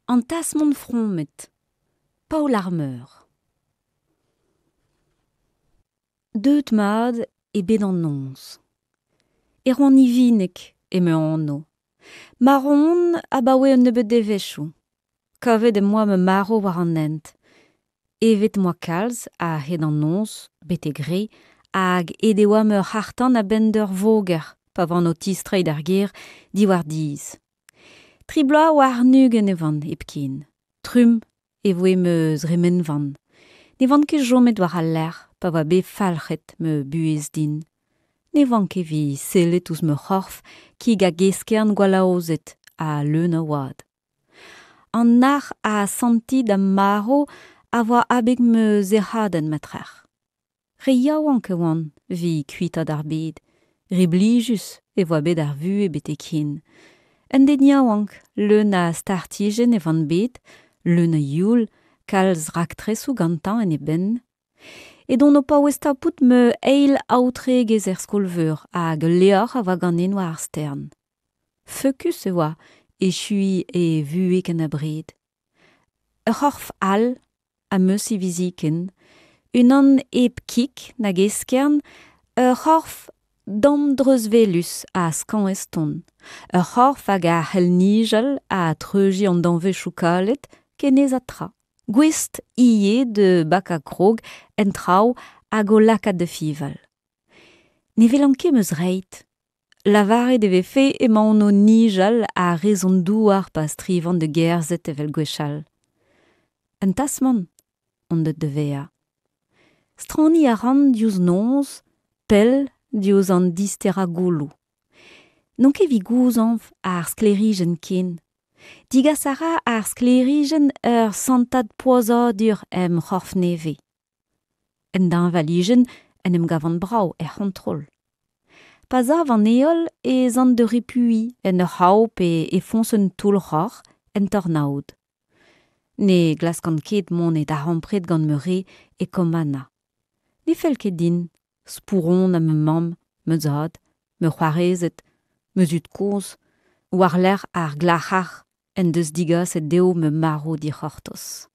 An tasmant fromet. Paol ar Meur. Deuet mat eo bet an noz. Erwan Ivinek eo ma anv. Marv on abaoe un nebeud devezhioù. Kavet em boa ma marv war an hent. Evet 'm boa kalz a-hed an noz, betek re, hag aet e oa ma c'harr-tan a-benn d'ur voger pa oan o tistreiñ d'ar gêr diwar dizh. Tri bloaz warn-ugent e oan hepken. Trumm e voe ma zremenvan. Ne oan ket chomet war al lec'h pa oa bet falc'het ma buhez din. Ne oan ket evit sellet ouzh ma c'horf kig hag eskern gwallaozet ha leun a wad. An nac'h asantiñ da'm marv a oa abeg ma zec'hadenn matrec'h. Re yaouank e oan evit kuitaat ar bed, re blijus e oa bet ar vuhez betek-hen. Un den yaouank leun a startijenn e oan bet, leun a youl, kalz raktresoù gantañ en e benn. Edon o paouez tapout ma eil aotregezh er skol-veur hag ul levr a oa ganin war ar stern. Feukus e oa echuiñ e vuhez ken abred. Ur c'horf all am eus hiviziken, unan hep kig nag eskern, ur c'horf damdreuzwelus ha skañv-eston, ur c'horf hag a c'hell nijal ha treuziñ an danvezioù kalet ken aes ha tra, gouest ivez da bakañ krog en traoù hag o lakaat da fiñval. Ne welan ket ma zreid. Lavaret e vefe emaon o nijal a-rez an douar pa strivan da gerzhet evel gwechall. Un tasmant on deuet da vezañ. Straniñ a ran diouzh noz, pell diouzh an disterañ gouloù. N'on ket evit gouzañv ar sklêrijenn ken. Degas a ra ar sklêrijenn ur santad poazhadur em c'horf nevez. En deñvalijenn en em gavan brav er c'hontrol. Pa sav an heol ez an da repuiñ en ur c'hav pe e foñs un toull-roc'h en tornaod. Ne glaskan ket mont e darempred gant ma re e Kommanna. Ne fell ket din spouronañ ma mamm, ma zad, ma c'hoarezed, ma zud-kozh, war-lerc'h ar glac'har en deus digaset dezho ma marv dic'hortoz.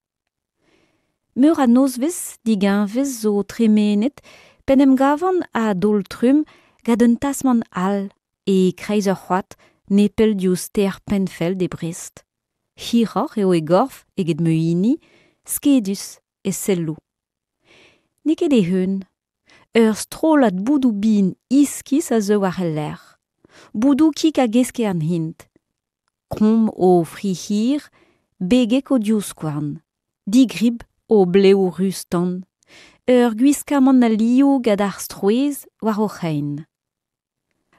Meur a nozvezh digeñvez zo tremenet p'en em gavan a-daol-trumm gant un tasmant all e-kreiz ur c'hoad nepell diouzh stêr Penfeld e Brest. Hiroc'h eo e gorf eget ma hini, skedus e selloù. N'eo ket e-unan. Ur strollad boudoù bihan iskis a zeu war e lerc'h. Boudoù kig hag eskern int. Kromm o fri hir, begek o divskouarn, digrib o blev ruz-tan, ur gwiskamant a liv gant ar strouezh war o c'hein.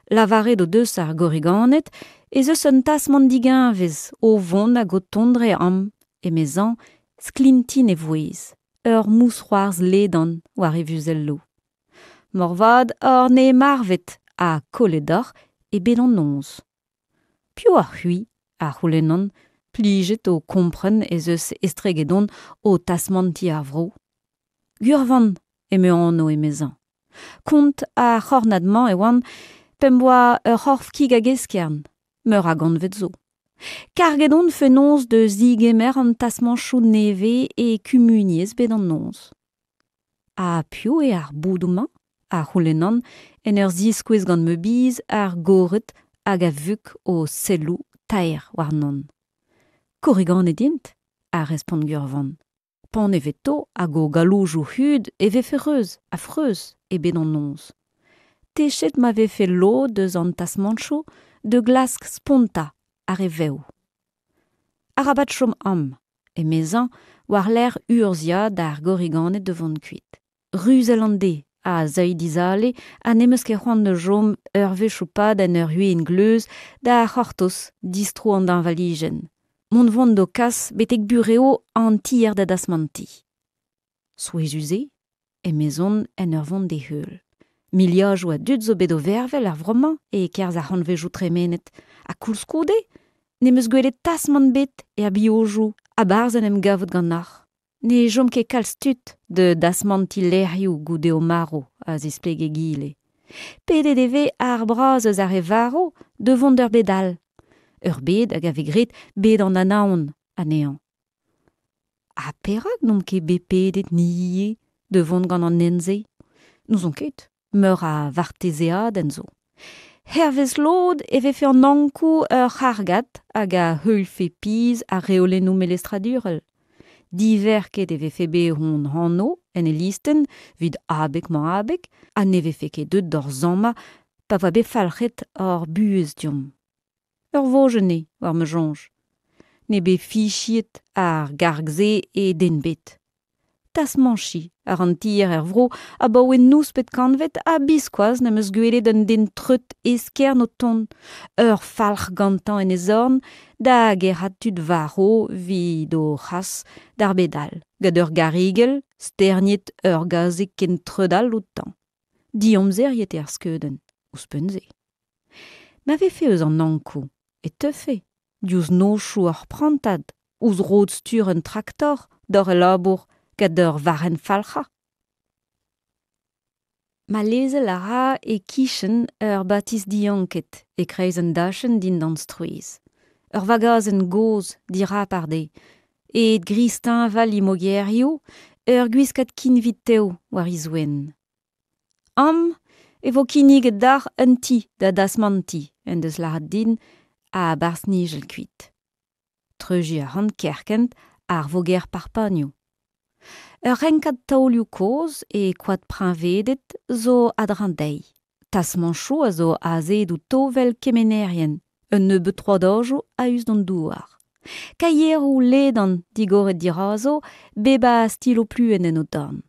Lavaret o deus ar gorriganed ez eus un tasmant digeñvez o vont hag o tont dre amañ, emezañ, sklintin e vouezh, ur mousc'hoarzh ledan war e vuzelloù. Moarvat oc'h ne marvet ha kollet oc'h e bed an noz. Piv oc'h-c'hwi? a c'houlennan, plijet o kompren ez eus estregedon o tasmantiñ ar vro. Gurvan eme anv emezañ. Kont ar c'hornad-mañ e oan p'em boa ur c'horf kig hag eskern, meur a gantved zo. Karget on fenoz da zegemer an tasmañchoù nevez e kumuniezh bet an noz. Ha piv eo ar boudoù-mañ? a c'houlennan en ur ziskouez gant ma biz ar gored hag a vuk o selloù taer warnon. Korriganed int, a respont Gurvan. Paneveto hag o galloujoù hud e vefe reuz ha freuz e bed an noz. Techet ma vefe lod eus an tasmanchoù da glask spontañ ar re vev. Arabat chom amañ, emezañ, war-lerc'h urzhiañ d'ar gorriganed da vont kuit. Ruzell an deiz a zeuy dizale ha n'em eus ket c'hoant da chom ur wech-pad en ur we'en-gleuz da c'hortoz distro an deñvalijenn. Mont 'vont d'ho kas betek burev an tier da dasmantiñ. Souezhus eo, emezon en ur vont d'e heul. Miliadoù a dud zo bet o vervel er vro-mañ e-kerzh ar c'hantvedoù tremenet ha koulskoude n'em eus gwelet tasmant bet er biojoù a-barzh en em gavout ganeoc'h. Ne chom ket kalz tud da dasmantiñ lec'hioù goude o marv, a zispleg egile. Pedet e vez ar braz eus ar re varv da vont d'ur bed all. Ur bed hag a vez graet bed an Anaon anezhañ. Ha perak n'omp ket bet pedet ni ivez da vont gant an hent-se? N'ouzon ket, meur a vartezeadenn zo. Hervez lod e vefe an Ankou ur c'hargad hag a heuilhfe pizh ar reolennoù melestradurel. Diverket e vefe bet hon anv en e listenn evit abeg-mañ-abeg ha ne vefe ket deuet d'hor sammañ pa oa bet falc'het hor buhez deomp. Ur vojenn eo, war ma soñj. N'eo bet fichiet ar garg-se e den ebet. Tasmañchiñ a ran tier er vro abaoe nouspet kantved ha biskoazh n'em eus gwelet un den treut eskern o tont, ur falc'h gantañ en e zorn, da gerc'hat tud varv evit o c'has d'ar bed all, gant ur garigell sterniet ur gazeg ken treut all outañ. Diamzeriet eo ar skeudenn, ouzhpenn-se. Ma vefe eus an Ankoù e teufe, diouzh nozioù ur prantad, ouzh rod-stur un traktor d'ober e labour gant ur varrenn-falc'hañ. Ma lezel a ra e-kichen ur batis dianket e-kreiz un dachenn dindan strouezh. Ur vagazenn gozh dirapar dezhi, aet griz-teñval he mogerioù, ur gwiskad kinvi tev war he zoenn. Amañ e vo kinniget deoc'h un ti da dasmantiñ en deus lâret din a-barzh nijal kuit. Treuziñ a ran kerkent ar voger parpagnoù. Ur renkad taolioù kozh e koad preñvedet zo a-dreñv dezhi. Tasmañchoù a zo azeet outo 'vel kemenerien, un nebeud troadojoù a-us d'an douar. Kaieroù ledan digoret dirazo, bep a stilo-pluenn en o dorn.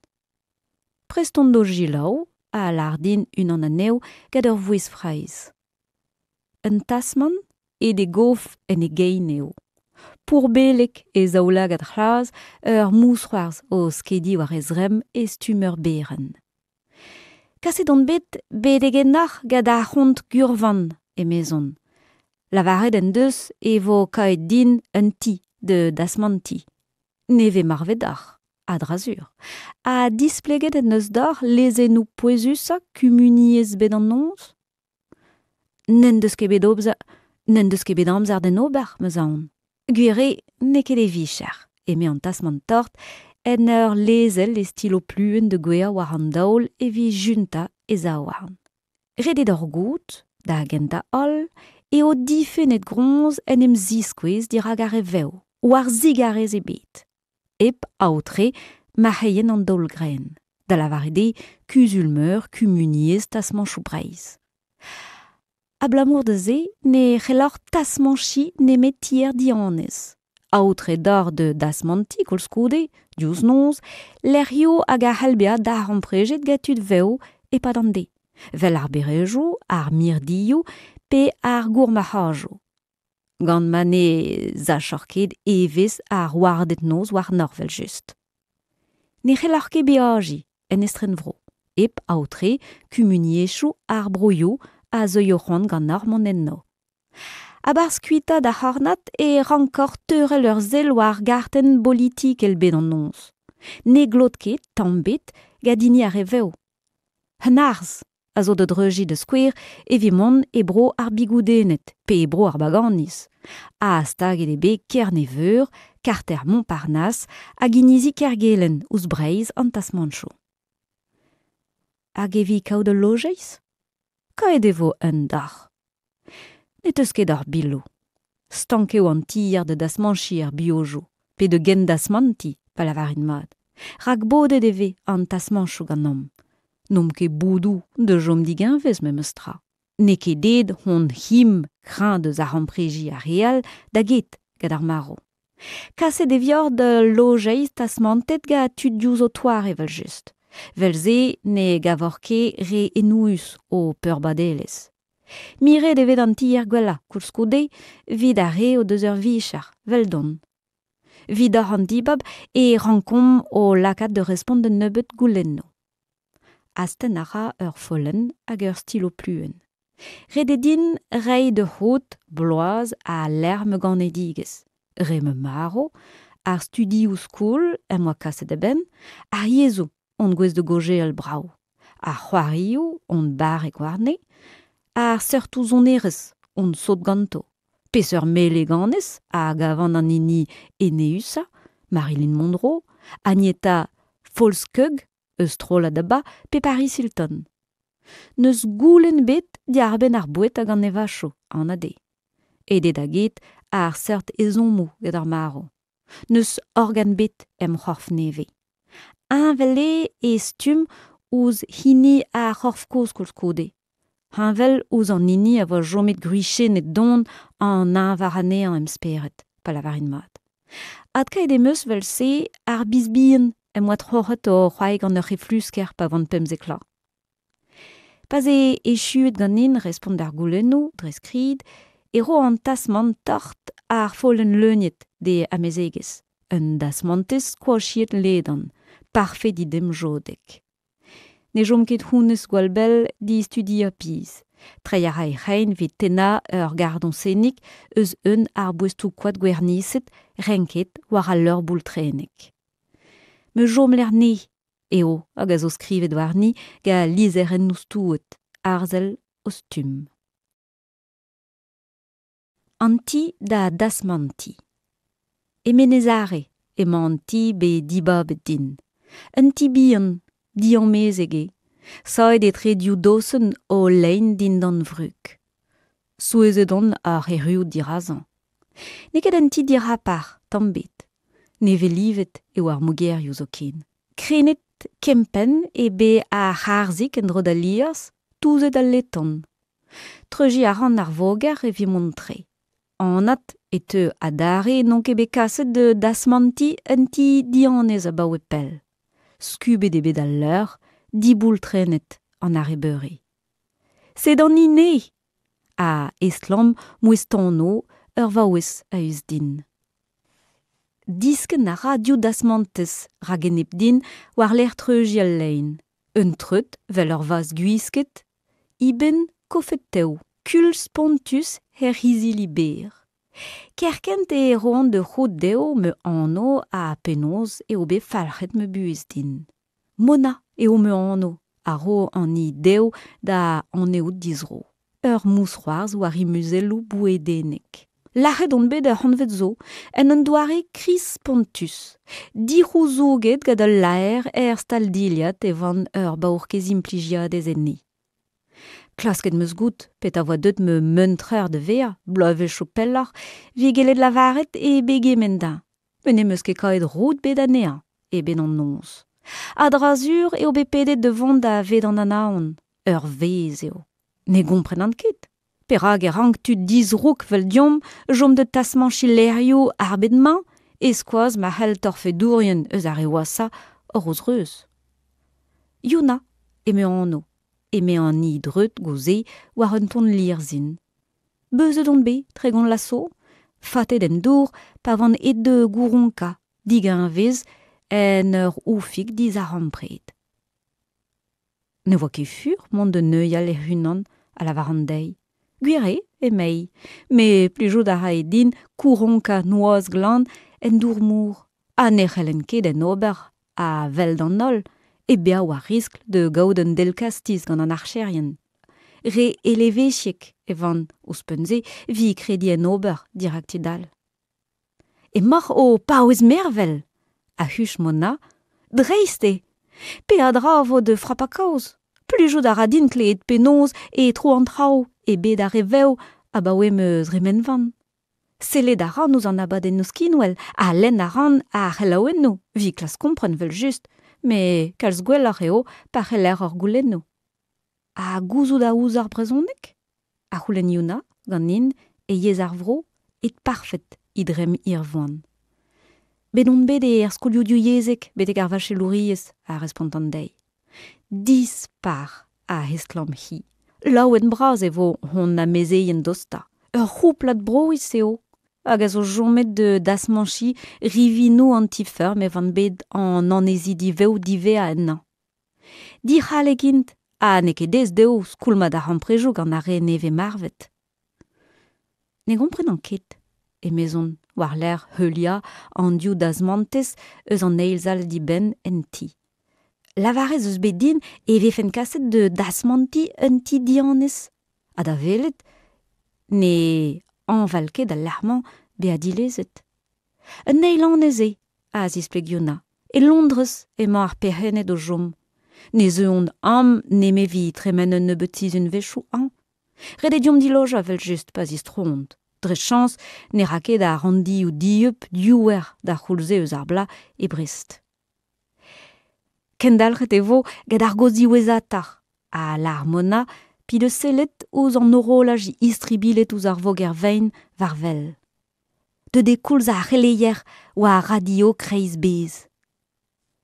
Prest on d'o selaou, a lâr din unan anezho gant ur vouezh fraezh. Un tasmant aet e gof en e gein eo. Pourbelek e zaoulagad c'hlas, ur mousc'hoarzh o skediñ war e zremm e stumm ur berenn. Kaset on bet betek ennoc'h gant ar c'hont Gurvan, emezon. Lavaret en deus e vo kaet din un ti da dasmantiñ. Nevez-marvet oc'h, a-dra-sur, ha displeget en deus deoc'h lezennoù pouezusañ kumuniezh bed an noz? N'en deus ket bet obzer, n'en deus ket bet amzer d'en ober, 'm eus aon. Gwir eo n'eo ket e vicher, eme an tasmant tort en ur lezel e stilo-pluenn da gouezhañ war an daol evit juntañ e zaouarn. Ret eo deoc'h goût, da gentañ-holl, eo difennet groñs en em ziskouez dirak ar re vev, war zigarez ebet, hep aotre marc'heien an daol-grenn, da lavaret eo Kuzul-meur kumuniezh tasmañchoù Breizh. Abalamour da se ne c'helloc'h tasmañchiñ nemet tier dianez. Aotre deoc'h da dasmantiñ koulskoude, diouzh noz, lec'hioù hag a c'hell bezañ darempredet gant tud vev e-pad an deiz, 'vel ar berejoù, ar mirdioù pe ar gourmarc'hajoù. Gant ma ne sachoc'h ket evezh ar warded-noz warnoc'h evel-just. Ne c'helloc'h ket beajiñ en estrenvro, hep aotre kumuniezhioù ar broioù a zeuio c'hoant ganeoc'h mont enno. A-barzh kuitaat ar c'hornad e rankoc'h teurel ur sell war gartenn bolitikel bed an noz. Ne glot ket tamm ebet gant hini ar re vev. Un arz a zo da dreuziñ da skouer evit mont e bro ar Bigoudenned pe e bro ar Baganiz. Ha staget eo bet Kerne-Veur, karter Montparnasse hag inizi Kergelenn ouzh Breizh an tasmanchoù. Hag evit kaout ul lojeiz? Kaet e vo un deoc'h. Ne teus ket ar biloù. Stank eo an tier da dasmañchiñ er biojoù pe da gendasmantiñ pa lavarin mat. Rak bodet e vez an tasmañchoù ganeomp. N'omp ket boudoù da chom digeñvez memes tra. N'eo ket aet hon c'him kreñv da zaremprediñ ar re all da get gant ar marv. Kaset e vioc'h da lojeiz tasmantet gant tud diouzh ho toare evel-just. Vel-se ne gavoc'h ket re enoeus ho peurbadelezh. Miret e vez an tier gwellañ koulskoude evit ar re o deus ur vicher, 'veldon. Evit oc'h an dibab e rankomp o lakaat da respont d'un nebeud goulennoù. Astenn a ra ur follenn hag ur stilo-pluenn. Ret eo din reiñ da c'hoût bloaz ha lec'h ma ganedigezh, re ma marv, ar studioù skol em boa kaset da benn, ar yezhoù on gouest da gaozeal brav, ar c'hoarioù on barrek warne, ar seurtoù sonerezh on sot ganto, Peseurt meleganez a gavan an hini eneüsañ, Marilyn Monroe, Agnetha Fältskog eus strollad ABBA pe Paris Hilton? N'eus goulenn ebet diàr-benn ar boued hag an evachoù, anat eo. Aet eo da get ar seurt ezhommoù gant ar marv. N'eus organ ebet em c'horf nevez. Heñvel eo e stumm ouzh hini ar c'horf kozh koulskoude. Heñvel ouzh an hini a voa chomet gwriziennet don an eñvor anezhañ em spered, pa lavarin mat. Adkaet em eus 'vel-se ar biz bihan em boa troc'het o c'hoari gant ur c'heflusker pa oan 15 vloaz. Pa'z eo echuet ganin respont d'ar goulennoù dre skrid e ro an tasmant tort ar follenn leuniet d'e amezegez, un dasmantez skoachiet ledan, parfet he demjodek. Ne chom ket hounnezh gwall bell d'he studiañ pizh. Treiñ a ra he c'hein evit tennañ ur gardoñsennig eus un ar boestoù koad gwerniset renket war al leur boultrennek. Ma chomlec'h nevez eo hag a zo skrivet warni gant lizherennoù stouet, arzel o stumm. An ti da dasmantiñ. E Menez Are emañ an ti bet dibabet din. Un ti bihan, diamezeg eo, savet etre div dosenn o lein dindan vrug. Souezhet on oc'h erruout dirazañ. N'eo ket un ti dirapar, tamm ebet. Nevez-livet eo ar mogerioù zoken. Krennet kempenn eo bet ar c'harzhig en-dro d'al liorzh, touzet al leton. Treuziñ a ran ar voger evit mont tre. Anat e teu adarre n'on ket bet kaset da dasmantiñ un ti diannez abaoe pell. Skubet eo bet al leur, diboultrennet an arrebeuri. Sed an hini! a estlamm mouezh-tano ur vaouez a-us din. Diskenn a ra div dasmantez rak-enep din war-lerc'h treuziñ al lein. Un treut 'vel ur vazh gwisket, he benn kofet-tev, kul spontus hec'h izili berr. Kerkent e roan da c'hoût dezho ma anv ha penaos eo bet falc'het ma buhez din. Mona eo ma anv a ro an hini dezho da anaout dizro. Ur mousc'hoarzh war he muzelloù bouedennek. Lac'het on bet ur c'hantved zo, en un doare kriz-spontus. Dic'houzouget gant ul laer er stal-dilhad e van ur baourkaezh implijiadez enni. Klasket 'm eus goût petra 'voa deuet ma muntrer da vezañ bloavezhioù pelloc'h 'vit gellet lavaret e begement dezhañ. Met n'em eus ket kavet roud 'bet anezhañ e-benn an noz. A-dra-sur eo bet pedet da vont da ved an Anaon. Ur vezh eo. Ne gomprenan ket. Perak e rank tud dizrouk 'vel deomp chom da tasmañchiñ lec'hioù ar bed-mañ e-skoaz ma c'hell torfedourien eus ar re washañ hor o zreuz. Yuna, eme anv, eme an hini dreut gouze war un ton lirzhin. Beuzet on bet, 30 vloaz zo, fatet en dour pa oan aet da gouronkañ digeñvez en ur oufig dizarempred. Ne oa ket fur mont da neuial hec'h-unan, a lavaran dezhi. Gwir eo, emei, met plijout a rae din kouronkañ noazh-glan en dour-mor ha ne c'hellen ket en ober a-wel d'an holl, hep bezañ war riskl da gaout un dell-kastiz gant an archerien. Re elevezhiek e van ouzhpenn-se evit krediñ en ober dirak tud all. Emaoc'h o paouez mervel, a huch Mona, dreist eo. Peadra a vo da frapañ kaoz. Plijout a ra din klevet penaos e tro an traoù e bed ar re vev abaoe ma zremenvan. Sellet a ran ouzh an abadennoù skinwel ha lenn a ran ar c'helaouennoù evit klask kompren evel-just, met kalz gwelloc'h eo pa c'heller hor goulennoù. Ha gouzout a ouzoc'h brezhoneg? A c'houlenn Yuna ganin e yezh ar vro, et parfet he dremm hirvoan. Bet on bet er skolioù divyezhek betek ar vachelouriezh, a respontan dezhi. Dispar, a estlamm-hi. Laouen-bras e vo hon amezeien dostañ. Ur c'houplad broiz eo, hag a zo chomet da dasmañchiñ rivinoù an ti-feurm e van bet an annezidi vev diwezhañ ennañ. Dic'hallek int ha n'eo ket aes dezho skoulmañ darempredoù gant ar re nevez marvet. Ne gomprenan ket, emezon war-lerc'h heuliañ an div dazmantez eus an eil sal dibenn en ti. Lavaret 'z eus bet din e vefen kaset da dasmantiñ un ti diannez. Ha da welet ne hañval ket al lec'h-mañ bezañ dilezet. Un eil annez eo, a zispleg Yuna. E Londrez emañ ar perc'henned o chom. Ne zeuont amañ nemet evit tremen un nebeud sizhunvezhioù hañv. Ret eo deomp dilojañ evel-just pa zistroont. Dre chañs ne ra ket ar ranndioù dieub diouer d'ar c'houlz-se eus ar bloaz e Brest. Kendalc'het e vo gant ar gaoz diwezhatoc'h, a lâr Mona p'he deus sellet ouzh an horolaj istribilhet ouzh ar voger vein war wel. Deuet eo koulz ar c'heleier war radio Kreiz Bez.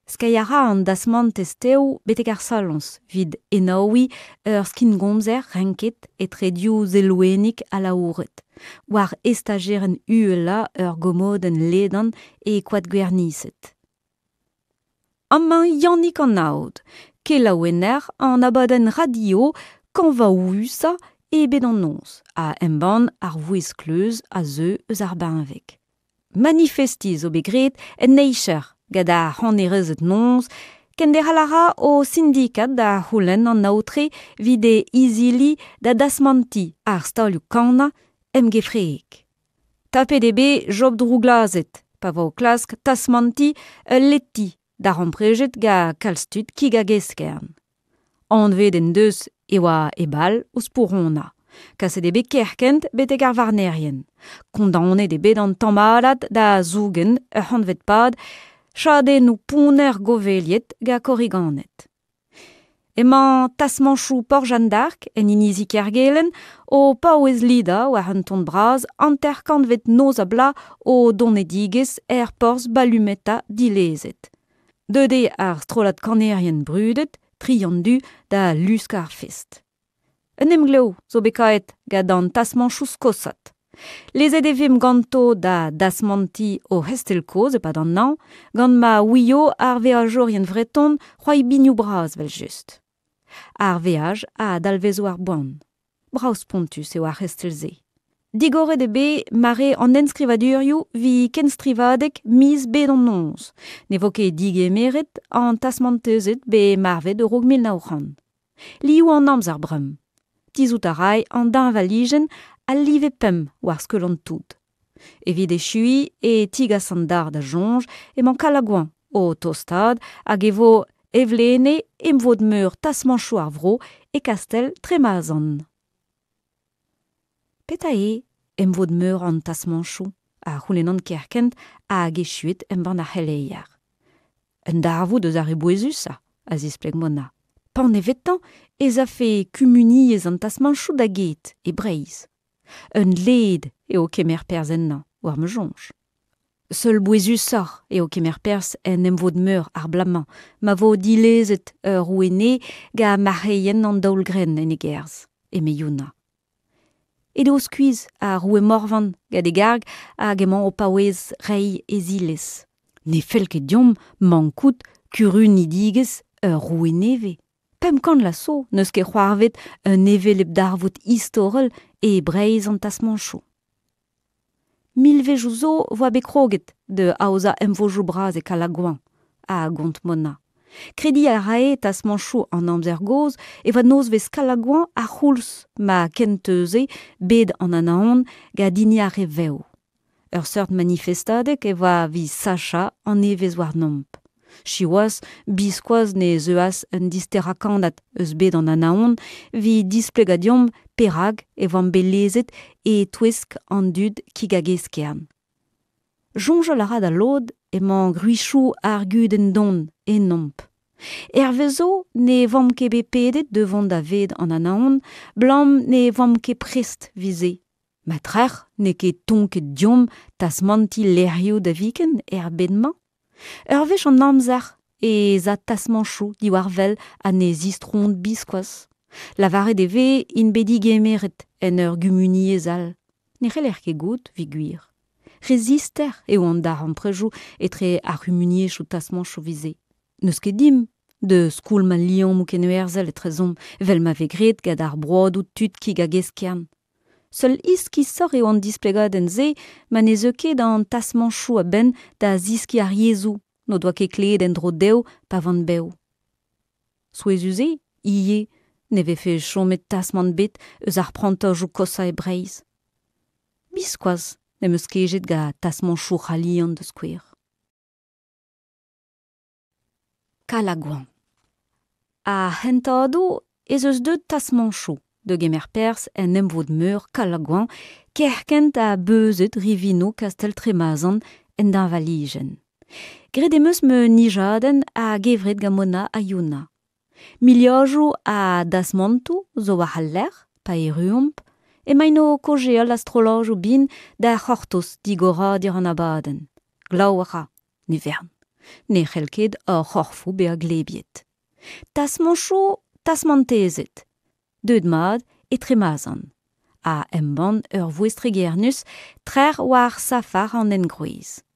Skeiñ a ra an dasmantez tev betek ar saloñs evit enaouiñ ur skingomzer renket etre div zelwennig alaouret, war estajerenn uhelañ ur gomodenn ledan e koad gwerniset. Amañ Yannig an Aod, kelaouenner an abadenn radio kañvaouusañ e bed an noz, a embann ar vouezh kleuz a zeu eus ar benveg. Manifestiñ zo bet graet en Eicher gant ar c'hanerezed noz, kenderc'hel a ra o sindikad da c'houlenn an aotre evit e izili da dasmantiñ ar stalioù kanañ emgefreek. Tapet eo bet Job Drouglazet pa oa o klask tasmantiñ ul leti darempredet gant kalz tud kig-hag-eskern. Anvet en deus e oa e bal o spouronañ. Kaset eo bet kerkent betek ar varnerien. Kondaonet eo bet an tamallad da zougen ur c'hantved-pad chadennoù pounner goveliet gant korriganed. Emañ tasmañchoù Port Jeanne d'Arc en inizi Kergelen o paouez lidañ war un ton bras hanter-kantvet noz-ha-bloaz o donedigezh er porzh balumeta dilezet. Deuet eo ar strollad kanerien brudet Tri an Du da luskañ ar fest. Un emglev zo bet kaet gant an tasmañchoù skosat. Lezet e vimp ganto da dasmantiñ o c'hestell kozh e-pad an hañv gant ma ouio ar veajourien vreton c'hoari binioù bras evel-just. Ar veaj a dalvezo ar boan. Brav-spontus eo ar c'hestell-se. Digoret eo bet mare an enskrivadurioù evit kenstrivadeg miz bed an noz. Ne vo ket digemeret an tasmantezed bet marvet a-raok 1900. Liv an amzer bremañ. Tizhout a ray an deñvalijenn al live pemp war skeul an toud. Evit echuiñ e tigas an dar da soñj emañ Kalañ-Goañv o tostaat hag e vo hevlene emvod-meur tasmañchoù ar vro e kastell Tremazan. Petra eo emvod-meur an tasmañchoù a c'houlennan kerkent hag echuet embann ar c'heleier. Un darvoud eus ar re bouezusañ, a zispleg Mona. Panevetañ ez afe kumuniezh an tasmañchoù da get e Breizh. Un dleed eo kemer perzh ennañ, war ma soñj. Seul bouezusoc'h eo kemer perzh en emvod-meur ar bloaz-mañ, ma vo dilezet ur roue gant marc'heien an daol-grenn en e gerz, eme Yuna. Edo skuizh ar roue Morvan gant e garg hag emañ o paouez reiñ e zilez. Ne fell ket deomp mankout kurunidigezh ur roue nevez. 500 vloaz zo n'eus ket c'hoarvezet un hevelep darvoud istorel e Breizh an tasmañchoù. Milvezhioù zo 'voa bet kroget da aozañ emvodoù bras e Kalañ-Goañv, a gont Mona. Krediñ a rae tasmañchoù an amzer gozh e oa nozvezh Kalañ-Goañv ar c'houlz ma kenteuze bed an Anaon gant hini ar re vev. Ur seurt manifestadeg e oa evit sachañ an evezh warnomp. Siwazh, biskoazh ne zeuas un disterañ kannad eus bed an Anaon evit displegañ deomp perak e oamp bet lezet e-touesk an dud kig-hag-eskern. Soñjal a ra da lod emañ gwrizioù ar gudenn don ennomp. Hervezo ne oamp ket bet pedet da vont da ved an Anaon 'blam ne oamp ket prest evit se. Ma trec'h n'eo ket tonket deomp tasmantiñ lec'hioù da viken er bed-mañ. Ur wech an amzer ez a tasmañchoù diwar-wel ha ne zistroont biskoazh. Lavaret e vez int bet digemeret en ur gumuniezh all. Ne c'heller ket goût evit gwir. Re zister eo an darempredoù etre ar c'humuniezhioù tasmañchoù 'vit-se. N'eus ket dimp da skoulmañ liammoù kenwerzhel etrezomp evel ma vez graet gant ar broadoù tud kig-hag-eskern. Seul iskisoc'h eo an displegadenn-se ma ne zeu ket an tasmañchoù a-benn da zeskiñ ar yezhoù n'o doa ket klevet en-dro dezho pa oant bev. Souezhus eo ivez ne vefe chomet tasmant ebet eus ar prantajoù koshañ e Breizh. Biskoazh n'em eus kejet gant tasmanchoù c'halian da skouer. Kalagoan. A-hentadoù ez eus deuet tasmanchoù da gemer perzh en emvod-meur Kalagoan kerkent ha beuzet rivinoù kastell Tremazan en deñvalijenn. Graet em eus ma nijadenn a-gevret gant Mona ha Yuna. Miliadoù a dasmantoù zo war al lec'h pa erruomp. Emaint o kaozeal a-strolladoù bihan da c'hortoz digoradur an abadenn. Glav a ra, ne vern. Ne c'hell ket hor c'horfoù bezañ glebiet. Tasmanchoù tasmantezed. Deuet mat e Tremazan. A embann ur vouezh tregernus trec'h war safar an engroez.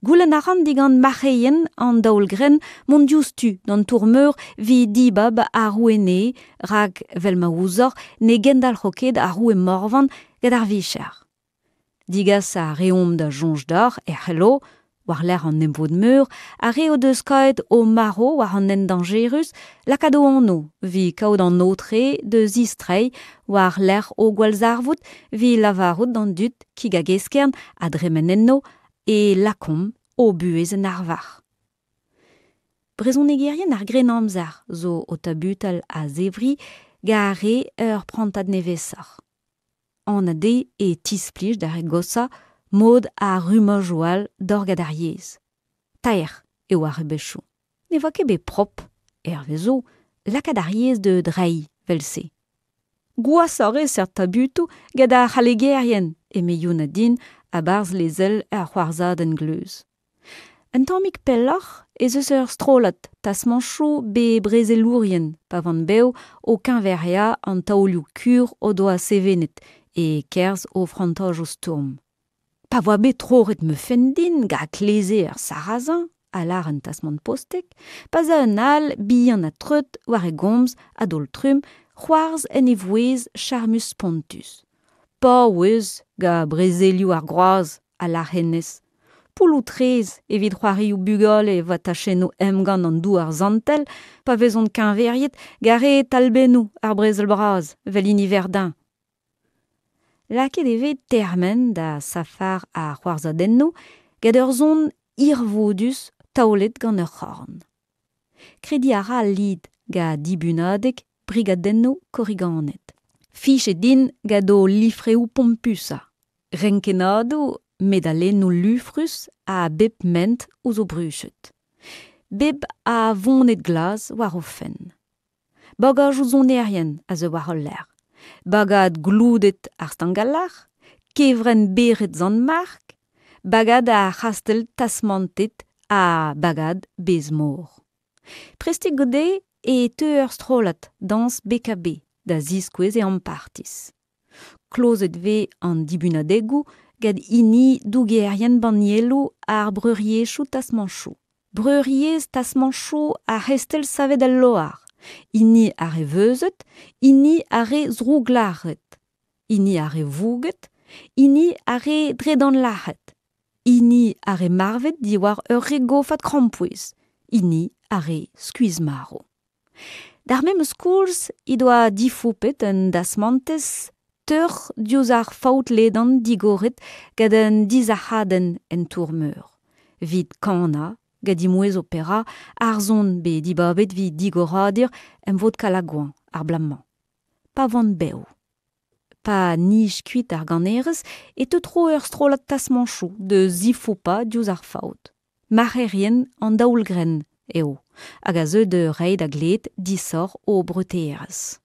Goulenn a ran digant marc'heien an daol-grenn mont diouzhtu d'an tour-meur evit dibab ar roue rak, 'vel ma ouzoc'h, ne gendalc'ho ket ar roue Morvan gant ar vicher. Degas a reomp da soñj deoc'h e c'hello, war-lerc'h an emvod-meur, ar re o deus kaet o marv war an hent dañjerus lakaat o anv evit kaout an aotre da zistreiñ war-lerc'h o gwallzarvoud evit lavarout d'an dud kig hag eskern a dremen enno e lakaomp o buhez en arvar. Brezhonegerien ar Grennamzer zo o tabutal a-zevri gant re ur prantad nevesoc'h. Anat eo e tisplij d'ar re goshañ mod ar rummajoù all d'orgad ar yezh. Taer eo ar rebechoù. Ne oa ket bet prop, hervezo, lakaat ar yezh da dreiñ 'vel-se. Gwashoc'h eo seurt tabutoù gant ar c'hallegerien, eme Yuna din a-barzh lezel ar c'hoarzhadenn gleuz. Un tammig pelloc'h ez eus ur strollad tasmanchoù bet brezelourien pa oant bev o keñveriañ an taolioù kur o doa sevenet e-kerzh o frantajoù stourm. Pa oa bet troc'het ma fenn din gant kleze ur Sarrazin, a lâr un tasmant postek, pa 'z a un all bihan ha treut war e gomz a-daol-trumm, c'hoarzh en e vouezh charmus-spontus. Paouez gant brezelioù ar groaz, a lâr hennezh. Poulloù-traezh evit c'hoarioù bugale e oa tachennoù emgann an Douar Santel pa vezont keñveriet gant re talbennoù ar Brezel Bras, evel hini Verdun. Lakaet e vez termen da safar ar c'hoarzhadennoù gant ur son hirvoudus taolet gant ur c'horn. Krediñ a ra al lid gant dibunadeg brigadennoù korriganed. Fichet int gant o lifreoù pompusañ, renkennadoù medalennoù lufrus a bep ment ouzh o bruched. Bep a voned glas war o fenn. Bagajoù sonerien a zeu war hol lerc'h. Bagad gloudet ar Stangalar, kevrenn bered Sant-Mark, bagad ar c'hastell tasmantet ha bagad Bezmor. Prestik goude e teu ur strollad dañs BKB da ziskouez e ampartiz. Klozet 'vez an dibunadegoù gant hini dougerien bannieloù ar breuriezhoù tasmanchoù. Breuriezh tasmanchoù ar c'hestell savet el loar, hini ar re veuzet, hini ar re zrouglac'het, hini ar re vouget, hini ar re dredanlac'het, hini ar re marvet diwar ur re gofad krampouezh, hini ar re skuizh-marv. D'ar memes koulz he doa difoupet un dasmantez teuc'h diouzh ar faout ledan digoret gant un disac'hadenn en tour-meur. Evit kanañ gant he mouezh opera ar son bet dibabet evit digoradur emvod Kalagoan ar bloaz-mañ. Pa oant bev. Pa nij kuit ar ganerez e teu tro ur strollad tasmanchoù da zifoupañ diouzh ar faout. Marc'herien an daol-grenn eo hag a zeu da reiñ da glevet disoc'h o breutaerezh.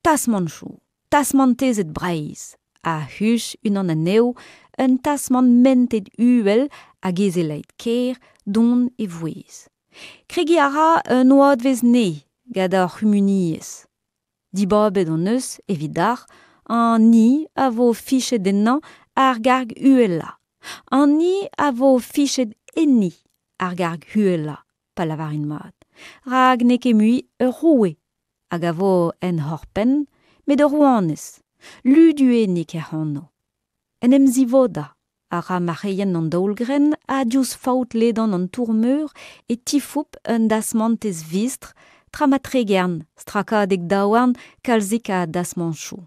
Tasmanchoù, tasmantezed Breizh, a huch unan anezho, un tasmant mentet uhel hag ezelait kaer don e vouezh. Kregiñ a ra un oadvezh nevez gant ar c'humuniezh. Dibabet hon eus evit deoc'h an hini a vo fichet ennañ ar garg uhelañ. An hini a vo fichet enni ar garg uhelañ, pa lavarin mat. Rak n'eo ket mui ur roue hag a vo en hor penn, met ur rouanez, Luduennig hec'h anv. En em zivodañ a ra marc'heien an daol-grenn ha diouzh faout ledan an tour-meur e tifoup un dasmantez vistr tra ma tregern strakadeg daouarn kalzik a dasmanchoù.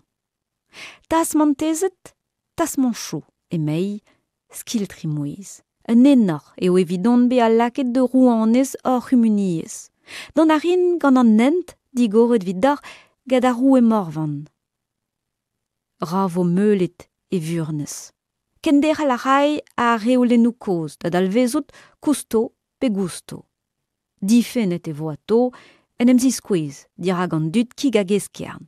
Tasmantezed? Tasmanchoù, emei, skiltr he mouezh. Un enor eo evidon bezañ lakaet da rouanez hor c'humuniezh. Dont a rin gant an hent digoret evidoc'h gant ar roue Morvan. Ra vo meulet e vurnez. Kenderc'hel a ray ar reolennoù kozh da dalvezout kousto pe gousto. Difennet e vo atao en em ziskouez dirak an dud kig-hag-eskern,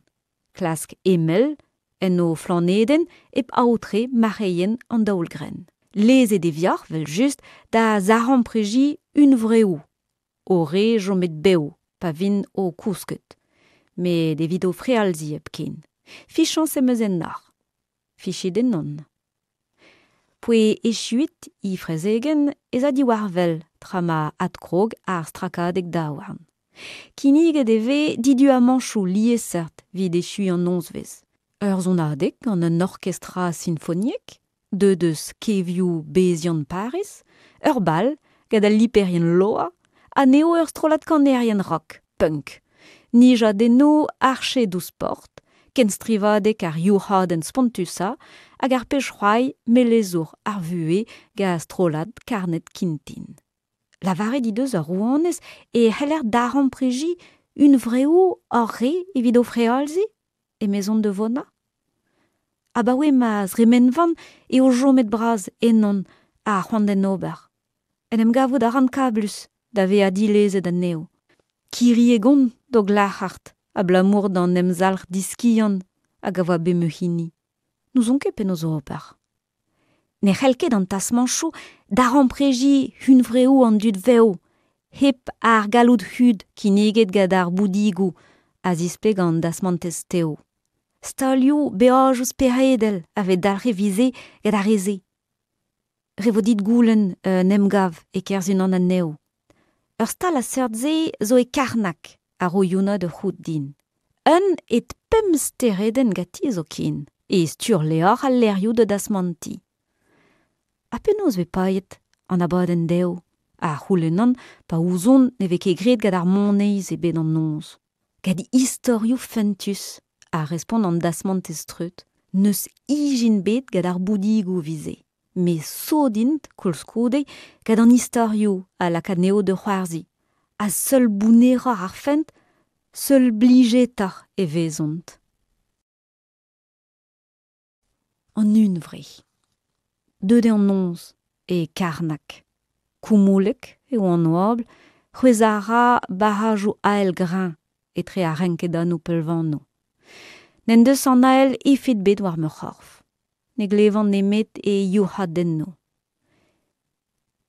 klask emell en o flanedenn hep aotre marc'heien an daol-grenn. Lezet e vioc'h, evel-just, da zaremprejiñ hunvreoù ho re chomet bev pa vint o kousket, met evit o frealziñ hepken. Fichañs em eus ennoc'h. Fichit ennon. P'oe echuet he frezegenn ez a diwar-wel tra ma adkrog ar strakadeg daouarn. Kinniget e vez diduamanchoù liesseurt evit echuiñ an nozvezh. Ur sonadeg gant un orkestra sinfoniek, deuet eus kevioù beziant Pariz, ur bal gant al liperien loa, anezho ur strollad kanerien rock, punk, nijadennoù archedoù sport, kenstrivadeg ar youc'hadenn spontusañ hag ar pezh-c'hoari melezour ar vuhez gant strollad Karned Kintin. Lavaret he deus ar rouanez e c'heller daremprejiñ hunvreoù hor re evit o frealziñ, emezon da Vona. Abaoe ma zremenvan eo chomet bras ennon ar c'hoant d'en ober. En em gavout a ran kablus da vezañ dilezet anezho. Kiriek on d'o glac'hart abalamour d'an emzalc'h diskiant hag a oa bet ma hini. N'ouzon ket penaos ober. Ne c'hell ket an tasmanchoù daremprejiñ hunvreoù an dud vev hep ar galloud hud kinniget gant ar boudigoù a zispleg an dasmantez tev. Stalioù beajoù speredel a vez dalc'het evit-se gant ar re-se. Re vo dit goulenn un emgav e-kerzh unan anezho. Ur stal a seurt-se zo e Karnag, a ro Yuna da c'hoût din. Un hed pemp steredenn ganti zoken, e sturlevr al lec'hioù da dasmantiñ. Ha penaos 'vez paeet an abadenn dezho? A c'houlennan pa ouzon ne vez ket graet gant ar moneiz ebet an noz. Gant istorioù fentus, a respont an dasmantez treut. N'eus ijin bet gant ar boudigoù evit-se. Met sot int koulskoude gant an istorioù a lak anezho da c'hoarzhin. Ha seul bounneroc'h ar fent, seul blijetoc'h e vezont. An hunvre. Deuet eo an noz e Karnag. Koumoulek eo an oabl, c'hwezhañ a ra barrajoù ael greñv etre ar renkedannoù peulvanoù. N'en deus an ael efed bet war ma c'horf. Ne glevan nemet e youc'hadennoù.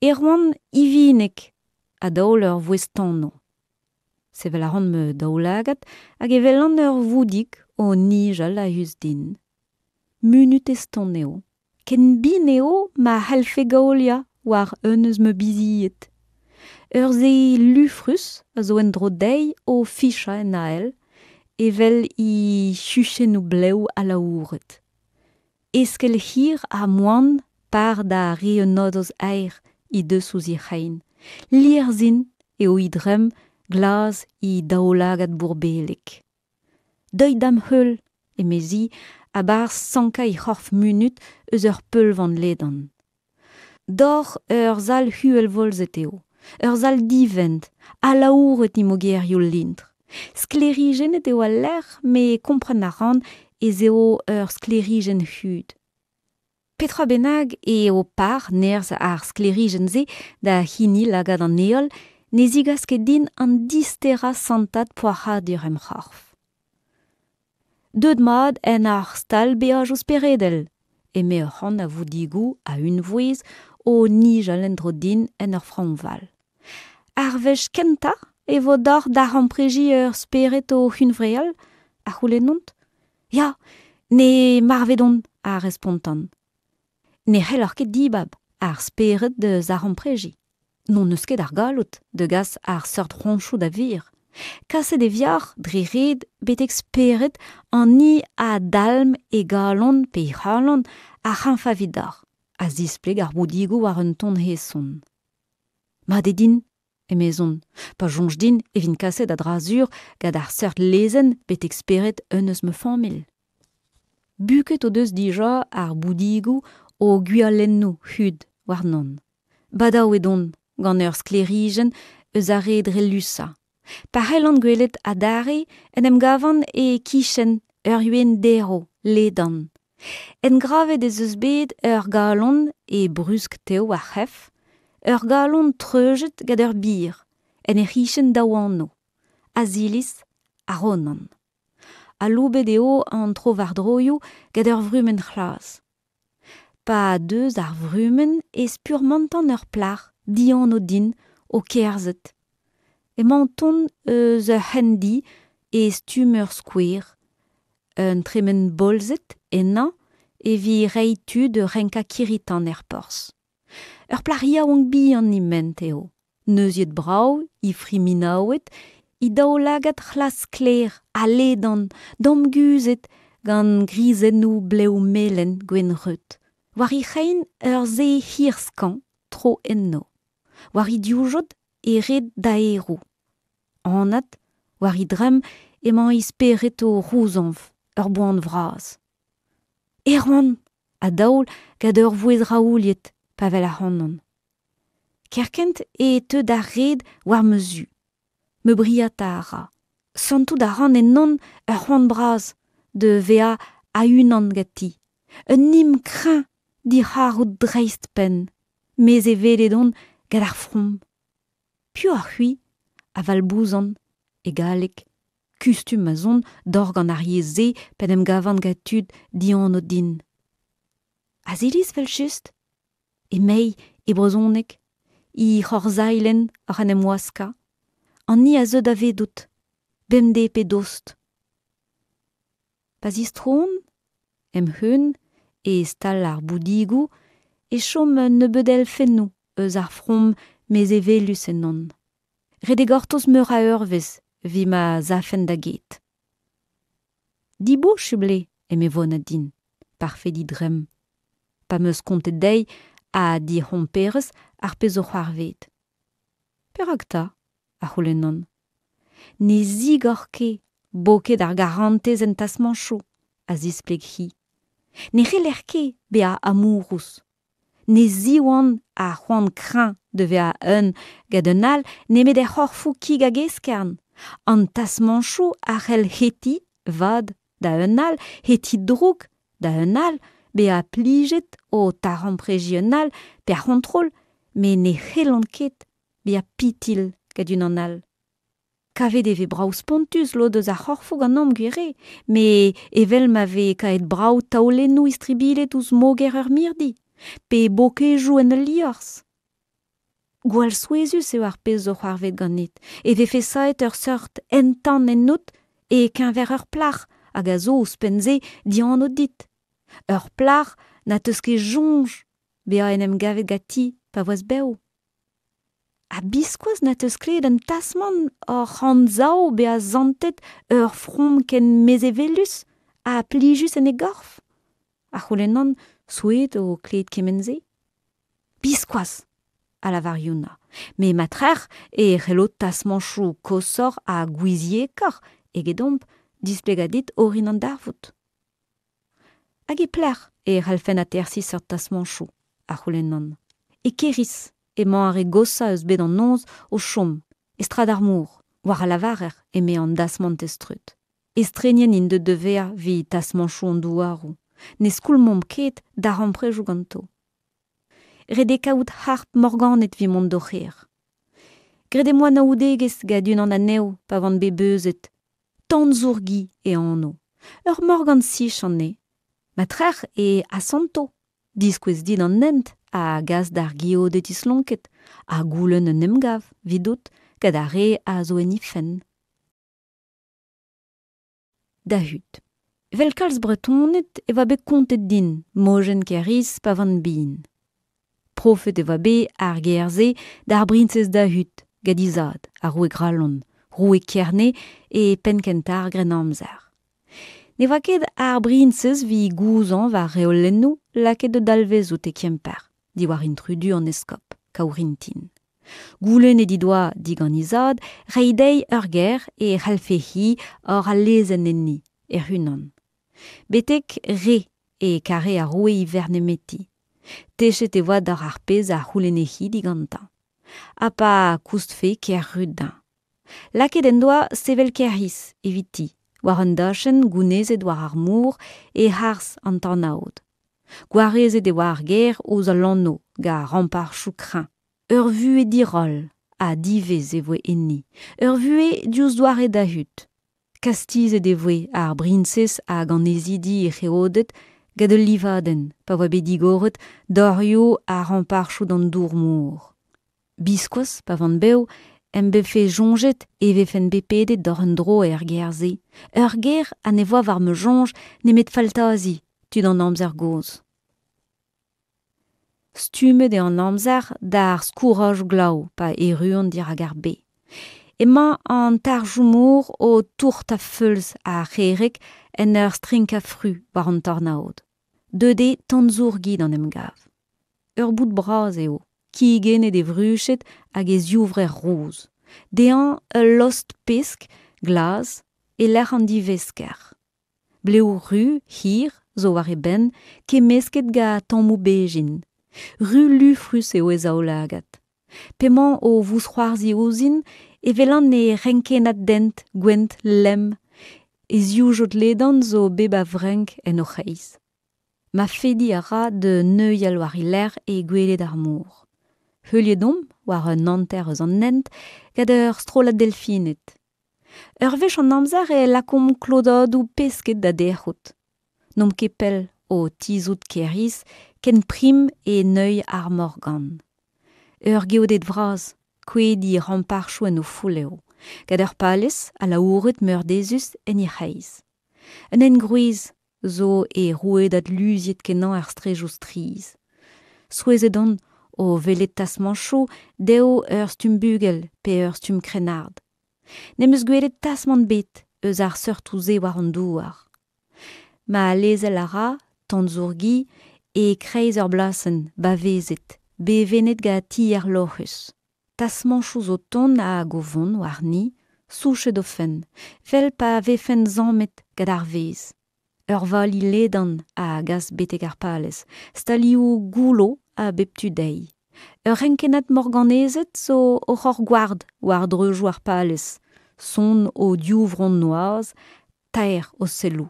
Erwan Ivinek a daol ur vouezh tanv. Sevel a ran ma daoulagad hag e welan ur voudig o nijal a-us din. Munut eston eo. Ken bihan eo ma c'hallfe gaoliañ war un eus ma bizied. Ur sez lufrus a zo en-dro dezhi o fichañ en ael, evel he chuchennoù blev alaouret. Eskell hir ha moan par da re un nadoz-aer he deus ouzh he c'hein. Lirzhin eo he dremm glas he daoulagad bourbellek. Deuit da'm heul, emezi, a-barzh sankañ he c'horf munut eus ur peulvan ledan. Dor ur sal huelvolzet eo, ur sal divent, alaouret he mogerioù lintr. Sklêrijennet eo al lec'h met kompren a ran ez eo ur sklêrijenn hud. Petra bennak eo par nerzh ar sklêrijenn-se da hini lagad an heol ne zigas ket din an disterañ santad poac'hadur em c'horf. Deuet mat en ar stal beajoù speredel, eme ur c'hant a voudigoù a-unvouezh o nijal en-dro din en ur fraoñval. Ar wech kentañ e vo deoc'h daremprejiñ ur spered o hunvreal? a c'houlennont. Ya, ne marvet on, a respontan. Ne c'helloc'h ket dibab ar spered da zaremprejiñ. N'hon eus ket ar galloud da gas ar seurt c'hoantoù da wir. Kaset e vioc'h dre ret betek spered an hini a dalm e galon pe he c'halon ar c'hañfañ evidoc'h, a zispleg ar boudigoù war un ton heson. Mat eo din, emezon, pa soñj din e vin kaset a-dra-sur gant ar seurt lezenn betek spered un eus ma familh. Buket o deus dija ar boudigoù o gwialennoù hud warnon. Badaouet on gant ur sklêrijenn eus ar re drellusañ. Pa c'hellan gwelet adarre en em gavan e-kichen ur we'enn derv ledan. Engravet ez eus bet ur galon e brusk tev ar c'hef, ur galon treujet gant ur bir, en he c'hichen daou anv, Aziliz ha Ronan. Aloubet eo an trowardroioù gant ur vrumenn c'hlas. Pa deus ar vrumenn e spurmantan ur plac'h dianv din o kerzhet. Emañ o tont eus ur c'hendi e stumm ur skouer, un tremen bolzet ennañ evit reiñ tu da renkañ kirri-tan er porzh. Ur plac'h yaouank bihan he ment eo, neuziet brav, he fri minaouet, he daoulagad c'hlas-sklaer ha ledan, damguzhet gant grizennoù blev melen gwenn-reut. War he c'hein ur sae hir-skañv tro enno. War he divjod e red daeroù. Anat, war he dremm emañ he spered o c'houzañv ur boan vras. Erwan! a daol gant ur vouezh raouliet pa wel ac'hanon. Kerkent e teu d'ar red war ma zu. Ma briata a ra. Santout a ran ennon ur c'hoant bras da vezañ a-unan ganti. Un him kreñv dic'harout dreist-penn. Mezevellet on gant ar from. Piv oc'h-c'hwi? a valbouzan, e galleg, kustum ma'z on d'ober gant ar yezh-se p'en em gavan gant tud dianv din. Aziliz evel-just? Emei e brezhoneg, he c'horzailhenn oc'h en em waskañ. An ni a zeu davedout, bemdez pe dost. Pa zistroan, em c'heun, e stal ar boudigoù, e chom un nebeud elfennoù eus ar from mezevellus ennon. Ret eo gortoz meur a eurvezh evit ma 'z afen da get. Dibosubl eo, eme Vona din, parfet he dremm, pa 'm eus kontet dezhi ha d'he c'homperez ar pezh zo c'hoarvezet. Perak 'ta ? a c'houlennan. Ne zigor ket boked ar garantez en tasmañchoù, a zispleg-hi. Ne c'heller ket bezañ amourous. Ne ziwan ar c'hoant kreñv da vezañ un gant un all nemet er c'horfoù kig hag eskern. An tasmañchoù a c'hell hetiñ vad da un all, hetiñ droug da un all, bezañ plijet o taremprediñ un all pe ar c'hontrol, met ne c'hellont ket bezañ pitilh gant unan all. Kavet e vez brav-spontus lod eus ar c'horfoù ganeomp gwir eo, met evel ma vez kavet brav taolennoù istribilhet ouzh moger ur mirdi, pe bokejoù en ul liorzh. Gwall souezhus eo ar pezh zo c'hoarvezet ganit, e vefe savet ur seurt entan ennout e-keñver ur plac'h hag a zo ouzhpenn-se dianv dit. Ur plac'h na 'teus ket soñj bezañ en em gavet ganti pa oas bev. Ha biskoazh na 'teus klevet un tasmant oc'h anzav bezañ santet ur from ken mezevellus ha plijus en e gorf ? a c'houlennan, souezhet o klevet kement-se. Biskoazh ! a lavar Yuna. Met ma trec'h e c'hello tasmañchoù koshoc'h ha gouiziekoc'h egedomp displegañ dit orin an darvoud. Hag e pelec'h e c'hallfen atersiñ seurt tasmañchoù ? a c'houlennan. E Kêr-Iz emañ ar re goshañ eus bed an noz o chom, e strad ar mor, war a lavarer, eme an dasmantez treut. Estrenien int deuet da vezañ evit tasmañchoù an douaroù. Ne skoulmomp ket darempredoù ganto. Ret eo kaout harp morganed evit mont d'o c'hêr. Graet em boa anaoudegezh gant unan anezho pa oan bet beuzet. Tanzourgi e anv. Ur morgan sich anezhañ. Ma trec'h e asanto diskouez dit an hent a gas d'ar geoded islonket ha goulenn un emgav evidout gant ar re a zo en he fenn. Dahud. Evel kalz Bretoned e oa bet kontet din mojenn Kêr-Iz pa oan bihan. Profet e oa bet ar gêr-se d'ar briñsez Dahud gant he zad, ar roue Gralon, roue Kerne e penn-kentañ ar Grennamzer. Ne oa ket ar briñsez evit gouzañv ar reolennoù lakaet da dalvezout e Kemper, diwar intrudu an eskob, Kaourintin. Goulennet he doa digant he zad reiñ dezhi ur ger e c'hallfe-hi hor al lezenn enni, hec'h-unan. Betek re e kare ar roue he verc'h nemeti. Techet e oa d'ober ar pezh a c'houlenne-hi digantañ. Ha pa koustfe ker-ruz dezhañ. Lakaet en doa sevel Kêr-Iz eviti, war un dachenn gounezet war ar mor e-harz an tornaod. Gwarezet e oa ar gêr ouzh al lanv gant ramparchoù kreñv. Ur vuhez diroll ha divezh e voe enni, ur vuhez diouzh doare Dahud. Kastizet e voe ar briñsez hag annezidi he c'heoded gant ul livadenn pa oa bet digoret dorioù ar ramparchoù d'an dour-mor. Biskoazh, pa oan bev, em befe soñjet e vefen bet pedet d'ober un dro er gêr-se, ur gêr ha ne voa war ma soñj nemet faltazi tud an amzer gozh. Stummet eo an amzer d'ar skouraj glav pa erruan dirak ar bez. Emañ an tarzhoù-mor o tourtañ feuls ar c'herreg en ur strinkañ fru war an tornaod. Deuet eo Tanzourgi d'an emgav. Ur boud bras eo, kigennet e vruched hag e zivrec'h roz, dezhañ ul lost pesk glas e-lec'h an divesker. Blev ruz hir zo war e benn kemmesket gant tammoù bezhin. Ru-lufrus eo e zaoulagad. P'emañ o vousc'hoarzhiñ ouzhin e welan e renkennad dent gwenn lemm. E zivjod ledan zo bep a vrenk en o c'hreiz. Ma fediñ a ra da neuial war e lerc'h e goueled ar mor. Heuliet omp war un hanter eus an hent gant ur strollad delfined. Ur wech an amzer e lakaomp klodadoù pesked da dec'hout. N'omp ket pell o tizhout Kêr-Iz ken prim e neuilh ar Morgan. Ur geoded vras, kouezhet he ramparchoù en o foull eo, gant ur palez alaouret meurdezus en he c'hreiz. Un engroez zo e rouedad luziet-kenañ ar straejoù strizh. Souezhet on o welet tasmañchoù dezho ur stumm bugel pe ur stumm krennard. N'em eus gwelet tasmant ebet eus ar seurtoù-se war an douar. Ma lezel a ra Tanzourgi e-kreiz ur blasenn bavezet, bevennet gant tier lorc'hus. Tasmañchoù zo 'tont hag o vont warni, souchet o fenn, 'vel pa vefent zammet gant ar vezh. Ur vali ledan a gas betek ar palez, stalioù goullo a bep tu dezhi. Ur renkennad morganezed zo oc'h hor gward war dreuzoù ar palez, sonn o divronn noazh, taer o selloù,